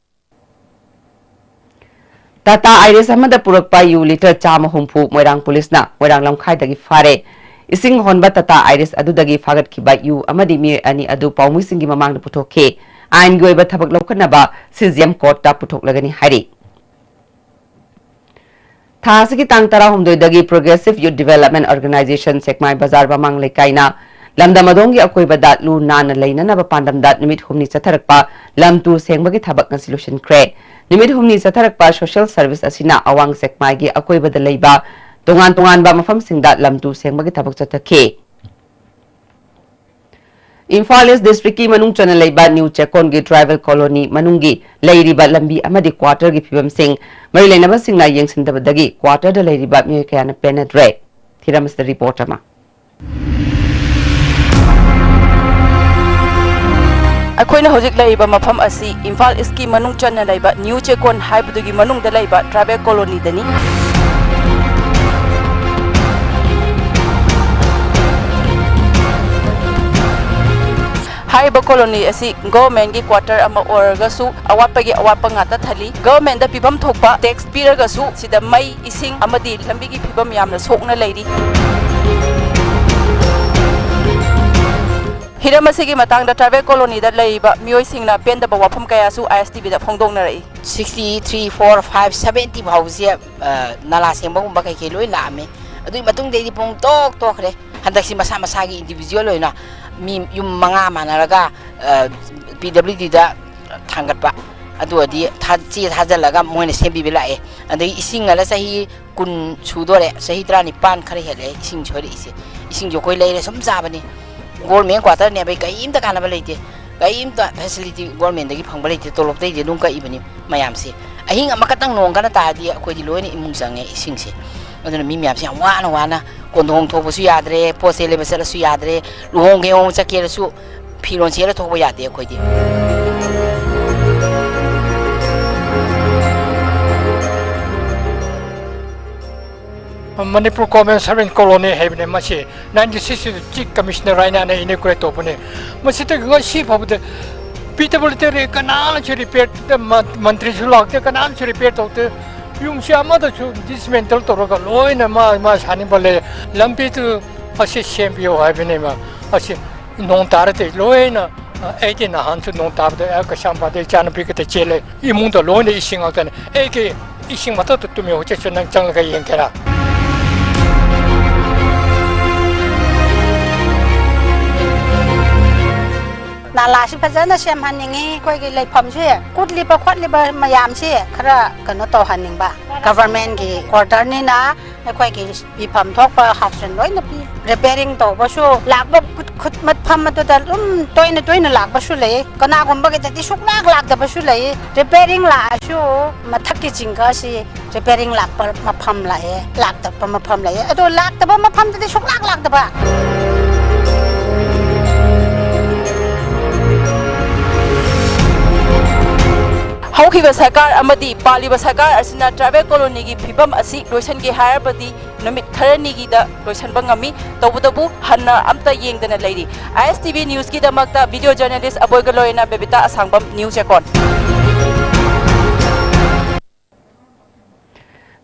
Tata Iris ꯑꯃꯗ ꯄꯨꯔꯛꯄ ꯌꯨ litre ꯆꯥꯝꯃ ꯍꯨꯝꯐꯨ ꯃꯣꯏꯔꯥꯡ ꯄꯨꯂꯤꯁꯅ ꯃꯣꯏꯔꯥꯡ ꯂꯝꯈꯥꯏꯗꯒꯤ ꯐꯥꯔꯦ꯫ ꯏꯁꯤꯡ ꯍꯣꯟꯕ Tata Iris ꯑꯗꯨꯗꯒꯤ ꯐꯥꯒꯠꯈꯤꯕ ꯌꯨ ꯑꯃꯗꯤ ꯃꯤꯑꯣꯏ ꯑꯅꯤ ꯑꯗꯨ ꯄꯥꯎꯃꯤꯁꯤꯡꯒꯤ ꯃꯃꯥꯡꯗ ꯄꯨꯊꯣꯛꯈꯤ꯫ ꯑꯥꯏꯟꯒꯤ ꯑꯣꯏꯕ ꯊꯕꯛ ꯂꯧꯈꯠꯅꯕ C G M court ꯇ ꯄꯨꯊꯣꯛꯂꯒꯅꯤ ꯍꯥꯏꯔꯤ꯫ ꯊꯥ ꯑꯁꯤꯒꯤ ꯇꯥꯡ ꯇꯔꯥꯍꯨꯝꯗꯣꯏꯗꯒꯤ Progressive Youth Development Organization ꯁꯦꯛꯃꯥꯏ ꯕꯖꯥꯔ ꯃꯃꯥꯡ ꯂꯩꯀꯥꯏꯅ ꯂꯝꯗꯝ ꯑꯗꯣꯝꯒꯤ ꯑꯀꯣꯏꯕꯗ ꯂꯨ ꯅꯥꯟꯅ ꯂꯩꯅꯅꯕ ꯄꯥꯟꯗꯝꯗ ꯅꯨꯃꯤꯠ ꯍꯨꯝꯅꯤ ꯆꯠꯊꯔꯛꯄ ꯂꯝ ꯇꯨ ꯁꯦꯡꯕꯒꯤ ꯊꯕꯛ ꯉꯁꯤ ꯂꯣꯏꯁꯤꯟꯈ꯭ꯔꯦ꯫ ꯅꯨꯃꯤꯠ ꯍꯨꯝꯅꯤ ꯆꯠꯊꯔꯛꯄ social service ꯑꯁꯤꯅ ꯑꯋꯥꯡ ꯁꯦꯛꯃꯥꯏꯒꯤ ꯑꯀꯣꯏꯕꯗ ꯂꯩꯕ ꯇꯣꯉꯥꯟ ꯇꯣꯉꯥꯟꯕ ꯃꯐꯝꯁꯤꯡꯗ ꯂꯝ ꯇꯨ ꯁꯦꯡꯕꯒꯤ ꯊꯕꯛ ꯆꯠꯊꯈꯤ꯫ ꯏꯝꯐꯥꯜ East district ꯀꯤ ꯃꯅꯨꯡ ꯆꯟꯅ ꯂꯩꯕ ꯅ꯭ꯌꯨ ꯆꯦꯀꯣꯟꯒꯤ tribal colony ꯃꯅꯨꯡꯒꯤ ꯂꯩꯔꯤꯕ ꯂꯝꯕꯤ ꯑꯃꯗꯤ quarter ꯒꯤ ꯐꯤꯕꯝꯁꯤꯡ ꯃꯔꯤ ꯂꯩꯅꯕꯁꯤꯡꯅ ꯌꯦꯡꯁꯤꯟꯗꯕꯗꯒꯤ quarter ꯗ ꯂꯩꯔꯤꯕ ꯃꯤꯑꯣꯏ ꯀꯌꯥꯅ ꯄꯦꯟꯅꯗ꯭ꯔꯦ꯫ ꯊꯤꯔꯝ ꯑꯁꯤꯗ report ꯑꯃ꯫ ꯑꯩꯈꯣꯏꯅ ꯍꯧꯖꯤꯛ ꯂꯩꯔꯤꯕ ꯃꯐꯝ ꯑꯁꯤ ꯏꯝꯐꯥꯜ East ꯀꯤ ꯃꯅꯨꯡ ꯆꯟꯅ ꯂꯩꯕ ꯅ꯭ꯌꯨ ꯆꯦꯀꯣꯟ ꯍꯥꯏꯕꯗꯨꯒꯤ ꯃꯅꯨꯡꯗ ꯂꯩꯕ tribal colony ꯗꯅꯤ꯫ ꯍꯥꯏꯔꯤꯕ colony ꯑꯁꯤ government ꯀꯤ quarter ꯑꯃ ꯑꯣꯏꯔꯒꯁꯨ ꯑꯋꯥꯠꯄꯒꯤ ꯑꯋꯥꯠꯄ ꯉꯥꯛꯇ ꯊꯜꯂꯤ꯫ Government ꯇ ꯄꯤꯐꯝ ꯊꯣꯛꯄ tax ꯄꯤꯔꯒꯁꯨ ꯁꯤꯗ ꯃꯩ, ꯏꯁꯤꯡ ꯑꯃꯗꯤ ꯂꯝꯕꯤꯒꯤ ꯐꯤꯕꯝ ꯌꯥꯝꯅ ꯁꯣꯛꯅ ꯂꯩꯔꯤ꯫ ꯍꯤꯔꯝ ꯑꯁꯤꯒꯤ ꯃꯇꯥꯡꯗ tribal colony ꯗ ꯂꯩꯔꯤꯕ ꯃꯤꯑꯣꯏꯁꯤꯡꯅ ꯄꯦꯟꯗꯕ ꯋꯥꯐꯝ ꯀꯌꯥꯁꯨ I S T V the ꯐꯣꯡꯗꯣꯛꯅꯔꯛꯏ꯫ Sixty three, four, five, seventy ꯐꯥꯎꯕꯁꯦ, ꯑ, ꯅꯂꯥ ꯁꯦꯡꯕꯒꯨꯝꯕ ꯀꯩꯀꯩ ꯂꯣꯏ ꯂꯥꯛꯑꯝꯃꯦ꯫ ꯑꯗꯨꯒꯤ ꯃꯇꯨꯡꯗꯩꯗꯤ ꯄꯨꯡ ꯇꯣꯛ ꯇꯣꯛꯈ꯭ꯔꯦ꯫ ꯍꯟꯗꯛꯁꯤ ꯃꯁꯥ ꯃꯁꯥꯒꯤ individual ꯑꯣꯏꯅ ꯃꯤ ꯌꯨꯝ ꯃꯉꯥ ꯃꯥꯟꯅꯔꯒ, ꯑ, P W D ꯗ ꯊꯥꯡꯒꯠꯄ꯫ ꯑꯗꯨ ꯑꯣꯏꯔꯗꯤ ꯊꯥ-, ꯆꯦ ꯊꯥꯖꯤꯜꯂꯒ ꯃꯣꯏꯅ ꯁꯦꯝꯕꯤꯕ ꯂꯥꯛꯑꯦ꯫ ꯑꯗꯒꯤ ꯏꯁꯤꯡ ꯑꯅ ꯆꯍꯤ ꯀꯨꯟ ꯁꯨꯗꯣꯔꯦ, ꯆꯍꯤ ꯇꯔꯥꯅꯤꯄꯥꯟ ꯈꯔ ꯍꯦꯜꯂꯛꯑꯦ ꯏꯁꯤꯡ ꯁꯣꯏꯔꯛꯏꯁꯦ꯫ ꯏꯁꯤꯡꯁꯨ ꯑꯩꯈꯣꯏ ꯂꯩꯔꯦ ꯁꯨꯝ ꯆꯥꯕꯅꯤ꯫ ꯒꯣꯔꯃꯦꯟ ꯀ꯭ꯋꯥꯇꯔꯅꯦꯕ, ꯑꯩ ꯀꯔꯤꯝꯇ ꯀꯥꯟꯅꯕ ꯂꯩꯇꯦ, ꯀꯔꯤꯝꯇ ꯐꯦꯁꯤꯂꯤꯇꯤ ꯒꯣꯔꯃꯦꯟꯗꯒꯤ ꯐꯪꯕ ꯂꯩꯇꯦ, ꯇꯣꯂꯣꯞꯇꯩꯗꯤ ꯑꯗꯨꯝ ꯀꯛꯏꯕꯅꯤ ꯃꯌꯥꯝꯁꯦ꯫ ꯑꯍꯤꯡ ꯑꯃꯈꯛꯇꯪ ꯅꯣꯡ ꯀꯟꯅ ꯇꯥꯔꯗꯤ ꯑꯩꯈꯣꯏꯗꯤ ꯂꯣꯏꯅ ꯏꯃꯨꯡ ꯆꯪꯉꯦ ꯏꯁꯤꯡꯁꯦ꯫ ꯑꯗꯨꯅ ꯃꯤ ꯃꯌꯥꯝꯁꯦ ꯌꯥꯝ ꯋꯥꯅ ꯋꯥꯅ, ꯀꯣꯟꯗꯣꯡ ꯊꯣꯛꯄꯁꯨ ꯌꯥꯗ꯭ꯔꯦ, ꯄꯣꯠ ꯆꯩ ꯂꯩꯕ ꯆꯠꯂꯁꯨ ꯌꯥꯗ꯭ꯔꯦ, ꯂꯨꯍꯣꯡ ꯀꯩꯍꯣꯡ ꯆꯠꯀꯦꯔꯁꯨ ꯐꯤꯔꯣꯜ ꯁꯦꯠꯂ ꯊꯣꯛꯄ ꯌꯥꯗꯦ ꯑꯩꯈꯣꯏꯗꯤ꯫ ꯃꯅꯤꯄꯨꯔ ꯒꯣꯔꯃꯦꯟ ꯁꯔꯚꯦꯟ ꯀꯣꯂꯣꯅꯤ ꯍꯥꯏꯕꯅꯦ ꯃꯁꯤ꯫ ꯅꯥꯏꯟꯇꯤ ꯁꯤꯛꯁꯇ ꯆꯤꯐ ꯀꯃꯤꯁꯅꯔ ꯍꯥꯏꯅ ꯑꯩꯅ ꯏꯅꯣꯒ꯭ꯔꯦꯠ ꯇꯧꯕꯅꯦ꯫ ꯃꯁꯤꯗꯒꯤ ꯉꯁꯤ ꯐꯥꯎꯕꯗ ꯄꯤ ꯗꯕ꯭ꯂꯤꯌꯨ ꯗꯤ ꯀꯅꯥꯅꯁꯨ ꯔꯤꯄꯤꯌꯔ, ꯃ-, ꯃꯟꯇ꯭ꯔꯤꯁꯨ ꯂꯥꯛꯇꯦ, ꯀꯅꯥꯅꯁꯨ ꯔꯤꯄꯤꯌꯔ ꯇꯧꯗꯦ꯫ ꯌꯨꯝꯁꯤ ꯑꯃꯗꯁꯨ ꯗꯤꯁꯃꯦꯟꯇꯜ ꯇꯧꯔꯒ ꯂꯣꯏꯅ ꯃꯥ, ꯃꯥ ꯁꯥꯅꯤꯡꯕ ꯂꯩ꯫ ꯂꯝꯕꯤꯗꯨ ꯑꯁꯤ ꯁꯦꯝꯕꯤꯌꯨ ꯍꯥꯏꯕꯅꯦꯕ꯫ ꯑꯁꯤ ꯅꯣꯡ ꯇꯥꯔꯗꯤ ꯂꯣꯏꯅ, ꯑ, ꯑꯩꯗꯤ ꯅꯍꯥꯟꯁꯨ ꯅꯣꯡ ꯇꯥꯕꯗ ꯑꯩ ꯀꯩꯁꯥꯝꯄꯥꯠꯇ ꯏꯆꯥꯅꯨꯄꯤ ꯈꯛꯇ ꯆꯦꯜꯂꯦ꯫ ꯏꯃꯨꯡꯗ ꯂꯣꯏꯅ ꯏꯁꯤꯡ ꯉꯥꯛꯇꯅꯦ꯫ ꯑꯩꯒꯤ ꯏꯁꯤꯡ ꯃꯊꯛꯇ ꯇꯨꯝꯃꯤ꯫ ꯍꯧꯖꯤꯛꯁꯨ ꯅꯪ ꯆꯪꯂꯒ ꯌꯦꯡꯒꯦꯔꯥ? ꯅꯥꯂꯥꯁꯤ ꯐꯖꯅ ꯁꯦꯝꯍꯟꯅꯤꯡꯉꯤ꯫ ꯑꯩꯈꯣꯏꯒꯤ ꯂꯩꯐꯝꯁꯤ, ꯀꯨꯠꯂꯤꯕ ꯈꯣꯠꯂꯤꯕ ꯃꯌꯥꯝꯁꯤ ꯈꯔ ꯀꯩꯅꯣ ꯇꯧꯍꯟꯅꯤꯡꯕ꯫ ꯒꯚꯔꯃꯦꯟꯒꯤ ꯀ꯭ꯋꯥꯇꯔꯅꯤꯅ ꯑꯩꯈꯣꯏꯒꯤ ꯄꯤꯐꯝ ꯊꯣꯛꯄ ꯍꯥꯎꯁꯤꯡ ꯂꯣꯏꯅ ꯄꯤ꯫ ꯔꯤꯄꯤꯌꯥꯔꯤꯡ ꯇꯧꯕꯁꯨ ꯂꯥꯛꯄ ꯈꯨꯠ, ꯈꯨꯠ ꯃꯐꯝ ꯑꯗꯨꯗ ꯑꯗꯨꯝ ꯇꯣꯏꯅ ꯇꯣꯏꯅ ꯂꯥꯛꯄꯁꯨ ꯂꯩ꯫ ꯀꯅꯥꯒꯨꯝꯕꯒꯤꯗꯗꯤ ꯁꯨꯡꯂꯥꯛ ꯂꯥꯛꯇꯕꯁꯨ ꯂꯩ꯫ ꯔꯤꯄꯤꯌꯥꯔꯤꯡ ꯂꯥꯛꯑꯁꯨ ꯃꯊꯛꯀꯤ ꯖꯤꯡꯒꯥꯁꯤ ꯔꯤꯄꯤꯌꯥꯔꯤꯡ ꯂꯥꯛꯄ ꯃꯐꯝ ꯂꯥꯛꯑꯦ, ꯂꯥꯛꯇꯕ ꯃꯐꯝ ꯂꯩꯑꯦ꯫ ꯑꯗꯣ ꯂꯥꯛꯇꯕ ꯃꯐꯝꯗꯗꯤ ꯁꯨꯡꯂꯥꯛ ꯂꯥꯛꯇꯕ꯫ ꯍꯧꯈꯤꯕ ꯁꯔꯀꯥꯔ ꯑꯃꯗꯤ ꯄꯥꯜꯂꯤꯕ ꯁꯔꯀꯥꯔ ꯑꯁꯤꯅ ꯇ꯭ꯔꯥꯏꯕꯦꯜ ꯀꯣꯂꯣꯅꯤꯒꯤ ꯐꯤꯕꯝ ꯑꯁꯤ ꯂꯣꯏꯁꯤꯟꯒꯦ ꯍꯥꯏꯔꯕꯗꯤ ꯅꯨꯃꯤꯠ ꯈꯔꯅꯤꯒꯤꯗ ꯂꯣꯏꯁꯤꯟꯕ ꯉꯝꯃꯤ꯫ ꯇꯧꯕꯇꯕꯨ ꯍꯟꯅ ꯑꯝꯇ ꯌꯦꯡꯗꯅ ꯂꯩꯔꯤ꯫ ꯑꯥꯏ ꯑꯦꯁ ꯇꯤ ꯚꯤ ꯅ꯭ꯌꯨꯁꯀꯤꯗꯃꯛꯇ ꯚꯤꯗꯤꯑꯣ ꯖꯔꯅꯦꯂꯤꯁ ꯑꯕꯣꯏꯒ ꯂꯣꯏꯅꯅ ꯕꯦꯕꯤꯇꯥ ꯑꯁꯥꯡꯕꯝ, ꯅ꯭ꯌꯨꯁ ꯑꯦꯀꯣꯟ꯫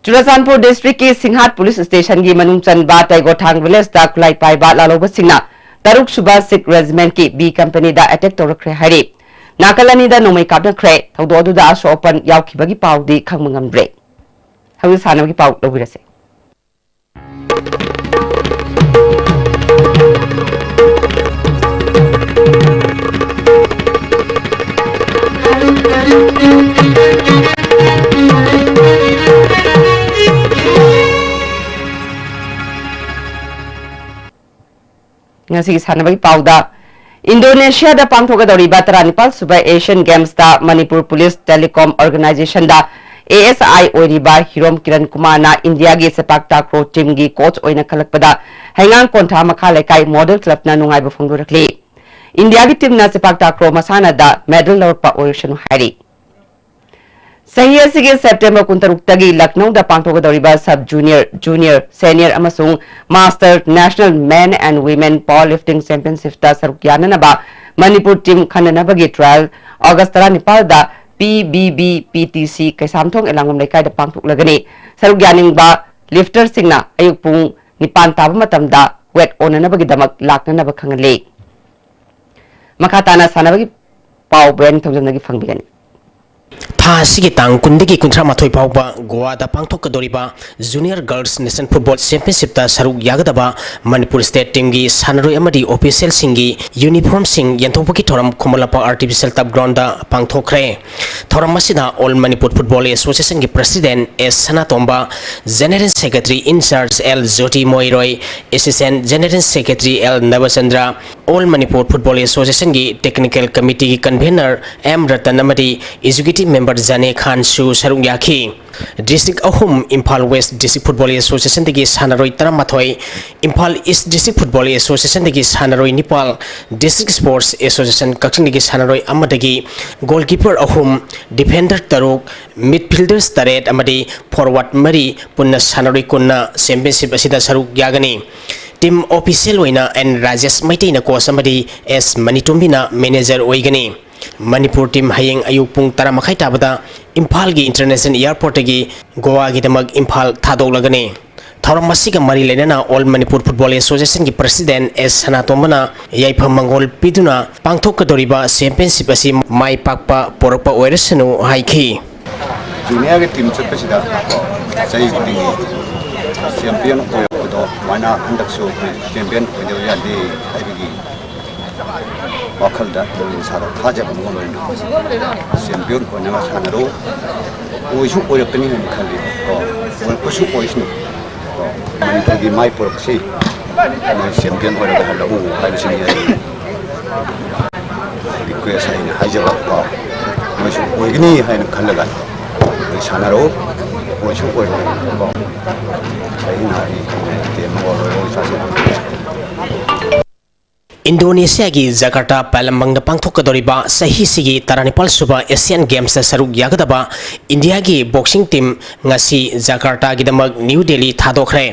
ꯆꯨꯔꯆꯥꯟꯄꯨꯔ ꯗꯤꯁꯇ꯭ꯔꯤꯛꯀꯤ ꯁꯤꯡꯍꯥꯠ ꯄꯨꯂꯤꯁ ꯁ꯭ꯇꯦꯁꯟꯒꯤ ꯃꯅꯨꯡ ꯆꯟꯕ ꯇꯩꯒꯣꯊꯥꯡ ꯚꯤꯂꯦꯖꯇ ꯈꯨꯠꯂꯥꯏ ꯄꯥꯏꯕ ꯂꯥꯜꯍꯧꯕꯁꯤꯡꯅ ꯇꯔꯨꯛ ꯁꯨꯕ ꯁꯤꯛ ꯔꯦꯖꯤꯃꯦꯟꯠꯀꯤ ꯕꯤ ꯀꯝꯄꯅꯤꯗ ꯑꯦꯇꯦꯛ ꯇꯧꯔꯛꯈ꯭ꯔꯦ ꯍꯥꯏꯔꯤ꯫ ꯅꯥꯀꯜ ꯑꯅꯤꯗ ꯅꯣꯡꯃꯩ ꯀꯥꯞꯅꯈ꯭ꯔꯦ꯫ ꯊꯧꯗꯣꯛ ꯑꯗꯨꯗ ꯑꯁꯣꯛ ꯑꯄꯟ ꯌꯥꯎꯈꯤꯕꯒꯤ ꯄꯥꯎꯗꯤ ꯈꯪꯕ ꯉꯝꯗ꯭ꯔꯦ꯫ ꯍꯧꯖꯤꯛ ꯁꯥꯟꯅꯕꯒꯤ ꯄꯥꯎ ꯂꯧꯕꯤꯔꯁꯦ꯫ ꯉꯁꯤꯒꯤ ꯁꯥꯟꯅꯕꯒꯤ ꯄꯥꯎꯗ, ꯏꯟꯗꯣꯅꯦꯁꯤꯌꯥꯗ ꯄꯥꯡꯊꯣꯛꯀꯗꯧꯔꯤꯕ ꯇꯔꯥꯅꯤꯄꯥꯜ ꯁꯨꯕ Asian Games ꯇ ꯃꯅꯤꯄꯨꯔ ꯄꯨꯂꯤꯁ ꯇꯦꯂꯤꯀꯣꯝ ꯑꯣꯔꯒꯅꯥꯏꯖꯦꯁꯟꯗ A S I ꯑꯣꯏꯔꯤꯕ ꯍꯤꯔꯣꯝ ꯀꯤꯔꯟ ꯀꯨꯃꯥꯔꯅ ꯏꯟꯗꯤꯌꯥꯒꯤ ꯁꯦꯄꯥꯛ ꯇꯥꯀ꯭ꯔꯣ ꯇꯤꯝꯒꯤ ꯀꯣꯆ ꯑꯣꯏꯅ ꯈꯜꯂꯛꯄꯗ ꯍꯩꯉꯥꯡ ꯀꯣꯟꯊꯥ ꯃꯈꯥ ꯂꯩꯀꯥꯏ ꯃꯣꯗꯦꯜ ꯀ꯭ꯂꯕꯅ ꯅꯨꯡꯉꯥꯏꯕ ꯐꯣꯡꯗꯣꯔꯛꯂꯤ꯫ ꯏꯟꯗꯤꯌꯥꯒꯤ ꯇꯤꯝꯅ ꯁꯦꯄꯥꯛ ꯇꯥꯀ꯭ꯔꯣ ꯃꯁꯥꯟꯅꯗ ꯃꯦꯗꯜ ꯂꯧꯔꯛꯄ ꯑꯣꯏꯔꯁꯅꯨ ꯍꯥꯏꯔꯤ꯫ ꯆꯍꯤ ꯑꯁꯤꯒꯤ ꯁꯦꯞꯇꯦꯝꯕꯔ ꯀꯨꯟꯇꯔꯨꯛꯇꯒꯤ ꯂꯈꯅꯧꯗ ꯄꯥꯡꯊꯣꯛꯀꯗꯧꯔꯤꯕ ꯁꯕ ꯖꯨꯅꯤꯌꯔ, ꯖꯨꯅꯤꯌꯔ, ꯁꯦꯅꯤꯌꯔ ꯑꯃꯁꯨꯡ master national men and women power lifting ꯆꯦꯝꯄꯤꯌꯟꯁꯤꯞꯇ ꯁꯔꯨꯛ ꯌꯥꯅꯅꯕ ꯃꯅꯤꯄꯨꯔ ꯇꯤꯝ ꯈꯟꯅꯅꯕꯒꯤ ꯇ꯭ꯔꯥꯌꯦꯜ ꯑꯣꯒꯁ ꯇꯔꯥꯅꯤꯄꯥꯜꯗ P B B P T C Keishamthong Elangbam ꯂꯩꯀꯥꯏꯗ ꯄꯥꯡꯊꯣꯛꯂꯒꯅꯤ꯫ ꯁꯔꯨꯛ ꯌꯥꯅꯤꯡꯕ ꯂꯤꯐꯇꯔꯁꯤꯡꯅ ꯑꯌꯨꯛ ꯄꯨꯡ ꯅꯤꯄꯥꯟ ꯇꯥꯕ ꯃꯇꯝꯗ ꯋꯦꯠ ꯑꯣꯟꯅꯅꯕꯒꯤꯗꯃꯛ ꯂꯥꯛꯅꯅꯕ ꯈꯪꯍꯜꯂꯤ꯫ ꯃꯈꯥ ꯇꯥꯅ ꯁꯥꯟꯅꯕꯒꯤ ꯄꯥꯎ ꯕ꯭ꯔꯦꯟ ꯊꯧꯖꯝꯗꯒꯤ ꯐꯪꯕꯤꯒꯅꯤ꯫ ꯊꯥ ꯑꯁꯤꯒꯤ ꯇꯥꯡ ꯀꯨꯟꯗꯒꯤ ꯀꯨꯟꯊ꯭ꯔꯥ ꯃꯥꯊꯣꯏ ꯐꯥꯎꯕ ꯒꯣꯋꯥꯗ ꯄꯥꯡꯊꯣꯛꯀꯗꯧꯔꯤꯕ ꯖꯨꯅꯤꯌꯔ ꯒꯔꯜꯁ ꯅꯦꯁꯅꯦꯜ ꯐꯨꯠꯕꯣꯜ ꯆꯦꯝꯄꯤꯌꯟꯁꯤꯞꯇ ꯁꯔꯨꯛ ꯌꯥꯒꯗꯕ ꯃꯅꯤꯄꯨꯔ ꯁ꯭ꯇꯦꯠ ꯇꯤꯝꯒꯤ ꯁꯥꯟꯅꯔꯣꯏ ꯑꯃꯗꯤ ꯑꯣꯐꯤꯁꯤꯌꯦꯜꯁꯤꯡꯒꯤ ꯌꯨꯅꯤꯐꯣꯔꯝꯁꯤꯡ ꯌꯦꯟꯊꯣꯛꯄꯒꯤ ꯊꯧꯔꯝ ꯈꯨꯃꯟ ꯂꯝꯄꯥꯛ ꯑꯥꯔꯇꯤꯐꯤꯁꯤꯌꯦꯜ ꯇꯔꯐ ꯒ꯭ꯔꯥꯎꯟꯗ ꯄꯥꯡꯊꯣꯛꯈ꯭ꯔꯦ꯫ ꯊꯧꯔꯝ ꯑꯁꯤꯗ ꯑꯣꯜ ꯃꯅꯤꯄꯨꯔ ꯐꯨꯠꯕꯣꯜ ꯑꯦꯁꯣꯁꯤꯌꯦꯁꯟꯒꯤ president S Sanatomba, general secretary incharge L Joti Moiroi, assistant general secretary L Nabachandra, all Manipur football ꯑꯦꯁꯣꯁꯤꯌꯦꯁꯟꯒꯤ ꯇꯦꯛꯅꯤꯀꯦꯜ ꯀꯃꯤꯇꯤꯒꯤ ꯀꯟꯚꯦꯅꯔ ꯑꯦꯝ ꯔꯇꯟ ꯑꯃꯗꯤ ꯑꯦꯛꯖꯤꯀ꯭ꯌꯨꯇꯤꯚ ꯃꯦꯝꯕꯔ ꯖꯥꯅꯦ ꯈꯥꯟꯁꯨ ꯁꯔꯨꯛ ꯌꯥꯈꯤ꯫ ꯗꯤꯁꯇ꯭ꯔꯤꯛ ꯑꯍꯨꯝ, ꯏꯝꯐꯥꯜ ꯋꯦꯁ ꯗꯤꯁꯇ꯭ꯔꯤꯛ ꯐꯨꯠꯕꯣꯜ ꯑꯦꯁꯣꯁꯤꯌꯦꯁꯟꯗꯒꯤ ꯁꯥꯟꯅꯔꯣꯏ ꯇꯔꯥꯃꯥꯊꯣꯏ, ꯏꯝꯐꯥꯜ ꯏꯁ ꯗꯤꯁꯇ꯭ꯔꯤꯛ ꯐꯨꯠꯕꯣꯜ ꯑꯦꯁꯣꯁꯤꯌꯦꯁꯟꯗꯒꯤ ꯁꯥꯟꯅꯔꯣꯏ ꯅꯤꯄꯥꯜ, ꯗꯤꯁꯇ꯭ꯔꯤꯛ ꯁ꯭ꯄꯣꯔꯠꯁ ꯑꯦꯁꯣꯁꯤꯌꯦꯁꯟ ꯀꯛꯆꯤꯡꯗꯒꯤ ꯁꯥꯟꯅꯔꯣꯏ ꯑꯃꯗꯒꯤ ꯒꯣꯜꯀꯤꯄꯔ ꯑꯍꯨꯝ, ꯗꯤꯐꯦꯟꯗꯔ ꯇꯔꯨꯛ, ꯃꯤꯗꯐꯤꯜꯗꯔꯁ ꯇꯔꯦꯠ ꯑꯃꯗꯤ ꯐꯣꯔꯋꯥꯔꯗ ꯃꯔꯤ ꯄꯨꯟꯅ ꯁꯥꯟꯅꯔꯣꯏ ꯀꯨꯟꯅ ꯆꯦꯝꯄꯤꯌꯟꯁꯤꯞ ꯑꯁꯤꯗ ꯁꯔꯨꯛ ꯌꯥꯒꯅꯤ꯫ ꯇꯤꯝ ꯑꯣꯐꯤꯁꯤꯌꯦꯜ ꯑꯣꯏꯅ ꯑꯦꯟ ꯔꯥꯖꯦꯁ ꯃꯩꯇꯩꯅ ꯀꯣꯆ ꯑꯃꯗꯤ ꯑꯦꯁ ꯃꯅꯤꯇꯣꯝꯕꯤꯅ ꯃꯦꯅꯦꯖꯔ ꯑꯣꯏꯒꯅꯤ꯫ ꯃꯅꯤꯄꯨꯔ ꯇꯤꯝ ꯍꯌꯦꯡ ꯑꯌꯨꯛ ꯄꯨꯡ ꯇꯔꯥ ꯃꯈꯥꯏ ꯇꯥꯕꯗ ꯏꯝꯐꯥꯜꯒꯤ ꯏꯟꯇꯔꯅꯦꯁꯅꯦꯜ ꯑꯦꯌꯔꯄꯣꯔꯠꯇꯒꯤ ꯒꯣꯋꯥꯒꯤꯗꯃꯛ ꯏꯝꯐꯥꯜ ꯊꯥꯗꯣꯛꯂꯒꯅꯤ꯫ ꯊꯧꯔꯝ ꯑꯁꯤꯒ ꯃꯔꯤ ꯂꯩꯅꯅ ꯑꯣꯜ ꯃꯅꯤꯄꯨꯔ ꯐꯨꯠꯕꯣꯜ ꯑꯦꯁꯣꯁꯤꯌꯦꯁꯟꯒꯤ ꯄ꯭ꯔꯁꯤꯗꯦꯟꯠ ꯑꯦꯁ ꯁꯅꯥꯇꯣꯝꯕꯅ ꯌꯥꯏꯐ ꯃꯪꯒꯣꯜ ꯄꯤꯗꯨꯅ ꯄꯥꯡꯊꯣꯛꯀꯗꯧꯔꯤꯕ ꯆꯦꯝꯄꯤꯌꯟꯁꯤꯞ ꯑꯁꯤ ꯃꯥꯏ ꯄꯥꯛꯄ ꯄꯣꯔꯛꯄ ꯑꯣꯏꯔꯁꯅꯨ ꯍꯥꯏꯈꯤ꯫ ꯖꯨꯅꯤꯌꯔꯒꯤ ꯇꯤꯝ ꯆꯠꯄꯁꯤꯗ ꯆꯍꯤ ꯈꯨꯗꯤꯡꯒꯤ ꯆꯦꯝꯄꯤꯌꯟ ꯑꯣꯏꯔꯛꯄꯗꯣ ꯑꯗꯨꯃꯥꯏꯅ ꯍꯟꯗꯛꯁꯨ ꯑꯩꯈꯣꯏ ꯆꯦꯝꯄꯤꯌꯟ ꯑꯣꯏꯗꯕ ꯌꯥꯗꯦ ꯍꯥꯏꯕꯒꯤ ꯋꯥꯈꯜꯗ ꯏꯁꯥꯗ ꯊꯥꯖꯕ ꯑꯃꯒ ꯂꯣꯏꯅꯅ ꯆꯦꯝꯄꯤꯌꯟ ꯑꯣꯏꯅꯕ ꯁꯥꯟꯅꯔꯨ꯫ ꯑꯣꯏꯁꯨ ꯑꯣꯏꯔꯛꯀꯅꯤ ꯍꯥꯏꯅ ꯈꯜꯂꯤ꯫ ꯀꯣ, ꯑꯣꯏꯔꯛꯄꯁꯨ ꯑꯣꯏꯁꯅꯨ꯫ ꯀꯣ, ꯃꯅꯤꯄꯨꯔꯒꯤ ꯃꯥꯏ ꯄꯨꯔꯛꯁꯤ꯫ ꯅꯣꯏ ꯆꯦꯝꯄꯤꯌꯟ ꯑꯣꯏꯔꯒ ꯍꯜꯂꯛꯎ ꯍꯥꯏꯕꯁꯤꯅꯤ ꯑꯩꯒꯤ ꯔꯤꯀ꯭ꯋꯦꯁ ꯑꯩꯅ ꯍꯥꯏꯖꯕ ꯀꯣ꯫ ꯅꯣꯏꯁꯨ ꯑꯣꯏꯒꯅꯤ ꯍꯥꯏꯅ ꯈꯜꯂꯒ ꯅꯣꯏ ꯁꯥꯟꯅꯔꯛꯎ꯫ ꯑꯣꯏꯁꯨ ꯑꯣꯏꯔꯣꯏ ꯀꯣ꯫ ꯑꯩꯅ ꯑꯩ ꯇꯦꯝ ꯑꯃ ꯑꯣꯏꯔꯣꯏ ꯏꯁꯥꯁꯦ꯫ ꯏꯟꯗꯣꯅꯦꯁꯤꯌꯥꯒꯤ ꯖꯀꯥꯔꯇꯥ ꯄꯥꯂꯝꯕꯪꯗ ꯄꯥꯡꯊꯣꯛꯀꯗꯧꯔꯤꯕ ꯆꯍꯤꯁꯤꯒꯤ ꯇꯔꯥꯅꯤꯄꯥꯜ ꯁꯨꯕ ꯑꯦꯁꯤꯌꯥꯟ ꯒꯦꯝꯁꯇ ꯁꯔꯨꯛ ꯌꯥꯒꯗꯕ ꯏꯟꯗꯤꯌꯥꯒꯤ ꯕꯣꯛꯁꯤꯡ ꯇꯤꯝ ꯉꯁꯤ ꯖꯀꯥꯔꯇꯥꯒꯤꯗꯃꯛ ꯅ꯭ꯌꯨ ꯗꯦꯜꯂꯤ ꯊꯥꯗꯣꯛꯈ꯭ꯔꯦ꯫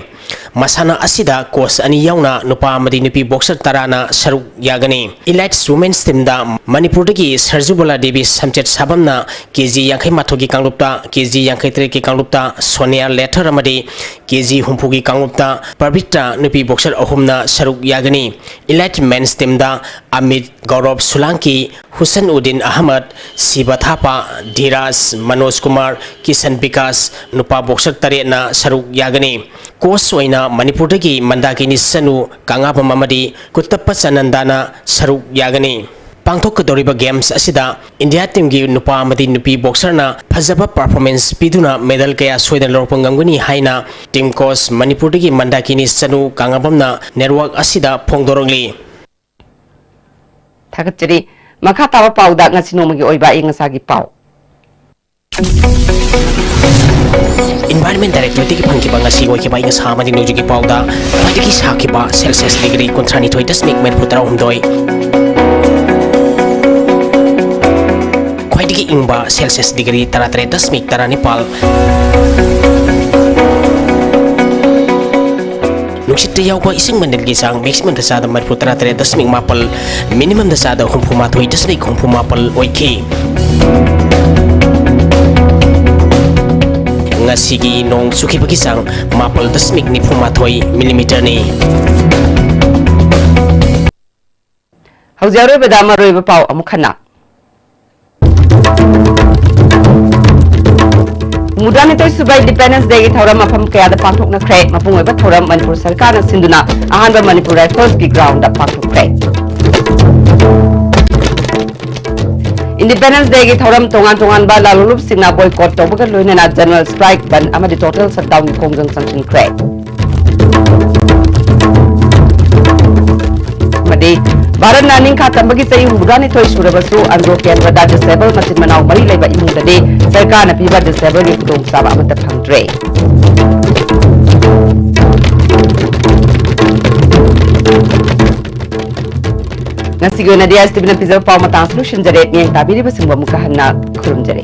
ꯃꯁꯥꯟꯅ ꯑꯁꯤꯗ ꯀꯣꯆ ꯑꯅꯤ ꯌꯥꯎꯅ ꯅꯨꯄꯥ ꯑꯃꯗꯤ ꯅꯨꯄꯤ ꯕꯣꯛꯁꯔ ꯇꯔꯥꯅ ꯁꯔꯨꯛ ꯌꯥꯒꯅꯤ꯫ ꯏꯂꯥꯏꯠ ꯋꯨꯃꯦꯟꯁ ꯇꯤꯝꯗ ꯃꯅꯤꯄꯨꯔꯗꯒꯤ ꯁꯔꯖꯨꯕꯂꯥ ꯗꯦꯕꯤ ꯁꯝꯆꯦꯠ ꯁꯥꯕꯝꯅ ꯀꯦ ꯖꯤ ꯌꯥꯡꯈꯩ ꯃꯥꯊꯣꯏꯒꯤ ꯀꯥꯡꯂꯨꯞꯇ, ꯀꯦ ꯖꯤ ꯌꯥꯡꯈꯩ ꯇꯔꯦꯠꯀꯤ ꯀꯥꯡꯂꯨꯞꯇ ꯁꯣꯅꯤꯌꯥ ꯂꯦꯊꯔ ꯑꯃꯗꯤ ꯀꯦ ꯖꯤ ꯍꯨꯝꯐꯨꯒꯤ ꯀꯥꯡꯂꯨꯞꯇ ꯄꯕꯤꯇ꯭ꯔ ꯅꯨꯄꯤ ꯕꯣꯛꯁꯔ ꯑꯍꯨꯝꯅ ꯁꯔꯨꯛ ꯌꯥꯒꯅꯤ꯫ ꯏꯂꯥꯏꯠ ꯃꯦꯟꯁ ꯇꯤꯝꯗ ꯑꯃꯤꯠ, ꯒꯧꯔꯕ ꯁꯨꯂꯥꯡꯀꯤ, ꯍꯨꯁꯟ ꯎꯗꯤꯟ ꯑꯍꯃꯗ, ꯁꯤꯕ ꯊꯥꯄꯥ, ꯙꯤꯔꯥꯖ, ꯃꯅꯣꯖ ꯀꯨꯃꯥꯔ, ꯀꯤꯁꯟ ꯕꯤꯀꯥꯁ, ꯅꯨꯄꯥ ꯕꯣꯛꯁꯔ ꯇꯔꯦꯠꯅ ꯁꯔꯨꯛ ꯌꯥꯒꯅꯤ꯫ ꯀꯣꯆ ꯑꯣꯏꯅ ꯃꯅꯤꯄꯨꯔꯗꯒꯤ ꯃꯟꯗꯥꯀꯤꯅꯤ ꯁꯅꯨ, ꯀꯪꯉꯥꯕꯝ ꯑꯃꯗꯤ ꯀꯨꯠꯇꯞꯄ ꯆꯥꯅꯟꯗꯥꯅ ꯁꯔꯨꯛ ꯌꯥꯒꯅꯤ꯫ ꯄꯥꯡꯊꯣꯛꯀꯗꯧꯔꯤꯕ ꯒꯦꯝꯁ ꯑꯁꯤꯗ ꯏꯟꯗꯤꯌꯥ ꯇꯤꯝꯒꯤ ꯅꯨꯄꯥ ꯑꯃꯗꯤ ꯅꯨꯄꯤ ꯕꯣꯛꯁꯔꯅ ꯐꯖꯕ ꯄꯔꯐꯣꯔꯃꯦꯟꯁ ꯄꯤꯗꯨꯅ ꯃꯦꯗꯜ ꯀꯌꯥ ꯁꯣꯏꯗꯅ ꯂꯧꯔꯛꯄ ꯉꯝꯒꯅꯤ ꯍꯥꯏꯅ ꯇꯤꯝ ꯀꯣꯆ ꯃꯅꯤꯄꯨꯔꯗꯒꯤ ꯃꯟꯗꯥꯀꯤꯅꯤ ꯆꯅꯨ ꯀꯥꯉꯥꯕꯝꯅ ꯅꯦꯠꯋꯥꯔꯛ ꯑꯁꯤꯗ ꯐꯣꯡꯗꯣꯔꯛꯂꯤ꯫ ꯊꯥꯒꯠꯆꯔꯤ꯫ ꯃꯈꯥ ꯇꯥꯕ ꯄꯥꯎꯗ ꯉꯁꯤ ꯅꯣꯡꯃꯒꯤ ꯑꯣꯏꯕ ꯑꯏꯪ ꯑꯁꯥꯒꯤ ꯄꯥꯎ꯫ ꯏꯟꯚꯥꯏꯔꯟꯃꯦꯟ ꯗꯥꯏꯔꯦꯛꯇꯣꯔꯦꯠꯇꯒꯤ ꯐꯪꯈꯤꯕ ꯉꯁꯤ ꯑꯣꯏꯈꯤꯕ ꯑꯏꯪ ꯑꯁꯥ ꯑꯃꯗꯤ ꯅꯣꯡꯖꯨꯒꯤ ꯄꯥꯎꯗ ꯈ꯭ꯋꯥꯏꯗꯒꯤ ꯁꯥꯈꯤꯕ ꯁꯦꯜꯁꯤꯌꯁ ꯗꯤꯒ꯭ꯔꯤ ꯀꯨꯟꯊ꯭ꯔꯥꯅꯤꯊꯣꯏ ꯗꯁꯃꯤꯛ ꯃꯔꯤꯐꯨ ꯇꯔꯥꯍꯨꯝꯗꯣꯏ, ꯈ꯭ꯋꯥꯏꯗꯒꯤ ꯏꯪꯕ ꯁꯦꯜꯁꯤꯌꯁ ꯗꯤꯒ꯭ꯔꯤ ꯇꯔꯥꯇꯔꯦꯠ ꯗꯁꯃꯤꯛ ꯇꯔꯥꯅꯤꯄꯥꯜ, ꯅꯨꯡꯁꯤꯠꯇ ꯌꯥꯎꯕ ꯏꯁꯤꯡ ꯃꯅꯤꯜꯒꯤ ꯆꯥꯡ ꯃꯦꯛꯁꯤꯃꯝꯗ ꯆꯥꯗ ꯃꯔꯤꯐꯨ ꯇꯔꯥꯇꯔꯦꯠ ꯗꯁꯃꯤꯛ ꯃꯥꯄꯜ, ꯃꯤꯅꯤꯃꯝꯗ ꯆꯥꯗ ꯍꯨꯝꯐꯨ ꯃꯥꯊꯣꯏ ꯗꯁꯃꯤꯛ ꯍꯨꯝꯐꯨ ꯃꯥꯄꯜ ꯑꯣꯏꯈꯤ꯫ ꯉꯁꯤꯒꯤ ꯅꯣꯡ ꯆꯨꯈꯤꯕꯒꯤ ꯆꯥꯡ ꯃꯥꯄꯜ ꯗꯁꯃꯤꯛ ꯅꯤꯐꯨ ꯃꯥꯊꯣꯏ ꯃꯤꯂꯤꯃꯤꯇꯔꯅꯤ꯫ ꯍꯧꯖꯤꯛ ꯑꯔꯣꯏꯕꯗ ꯃꯔꯨꯑꯣꯏꯕ ꯄꯥꯎ ꯑꯃꯨꯛ ꯍꯟꯅ꯫ ꯍꯨꯝꯐꯨꯇꯔꯥꯅꯤꯊꯣꯏ ꯁꯨꯕ ꯏꯟꯗꯤꯄꯦꯟꯗꯦꯟꯁ ꯗꯦꯒꯤ ꯊꯧꯔꯝ ꯃꯐꯝ ꯀꯌꯥꯗ ꯄꯥꯡꯊꯣꯛꯅꯈ꯭ꯔꯦ꯫ ꯃꯄꯨꯡ ꯑꯣꯏꯕ ꯊꯧꯔꯝ ꯃꯅꯤꯄꯨꯔ ꯁꯔꯀꯥꯔꯅ ꯁꯤꯟꯗꯨꯅ ꯑꯍꯥꯟꯕ ꯃꯅꯤꯄꯨꯔ ꯔꯥꯏꯐꯜꯁꯀꯤ ꯒ꯭ꯔꯥꯎꯟꯗ ꯄꯥꯡꯊꯣꯛꯈ꯭ꯔꯦ꯫ ꯏꯟꯗꯤꯄꯦꯟꯗꯦꯟꯁ ꯗꯦꯒꯤ ꯊꯧꯔꯝ ꯇꯣꯉꯥꯟ ꯇꯣꯉꯥꯟꯕ ꯂꯥꯂꯣꯡꯂꯨꯞꯁꯤꯡꯅ ꯕꯣꯏꯀꯣꯠ ꯇꯧꯕꯒ ꯂꯣꯏꯅꯅ ꯖꯦꯅꯔꯦꯜ ꯁ꯭ꯇ꯭ꯔꯥꯏꯛ, ꯕꯟꯗ ꯑꯃꯗꯤ ꯇꯣꯇꯦꯜ ꯁꯠꯗꯥꯎꯟꯒꯤ ꯈꯣꯡꯖꯪ ꯆꯪꯁꯤꯟꯈ꯭ꯔꯦ꯫ ꯗꯤ ꯚꯥꯔꯠꯅ ꯅꯤꯡꯈꯥ ꯇꯝꯕꯒꯤ ꯆꯍꯤ ꯍꯨꯝꯐꯨꯇꯔꯥꯅꯤꯊꯣꯏ ꯁꯨꯔꯕꯁꯨ ꯑꯟꯗ꯭ꯔꯣ ꯀꯦꯟꯗ꯭ꯔꯗ ꯗꯤꯁꯦꯕꯜ ꯃꯆꯤꯟ ꯃꯅꯥꯎ ꯃꯔꯤ ꯂꯩꯕ ꯏꯃꯨꯡꯗꯗꯤ ꯁꯔꯀꯥꯔꯅ ꯄꯤꯕ ꯗꯤꯁꯦꯕꯜꯒꯤ ꯈꯨꯗꯣꯡꯆꯥꯕ ꯑꯃꯠꯇ ꯐꯪꯗ꯭ꯔꯦ꯫ ꯉꯁꯤꯒꯤ ꯑꯣꯏꯅꯗꯤ ꯑꯦꯁ ꯇꯤꯚꯤꯅ ꯄꯤꯖꯕ ꯄꯥꯎ ꯃꯇꯥꯡꯁꯤ ꯂꯣꯏꯁꯤꯟꯖꯔꯦ꯫ ꯃꯤꯠꯌꯦꯡ ꯇꯥꯕꯤꯔꯤꯕꯁꯤꯡꯕꯨ ꯑꯃꯨꯛꯀ ꯍꯟꯅ ꯈꯨꯔꯨꯝꯖꯔꯤ꯫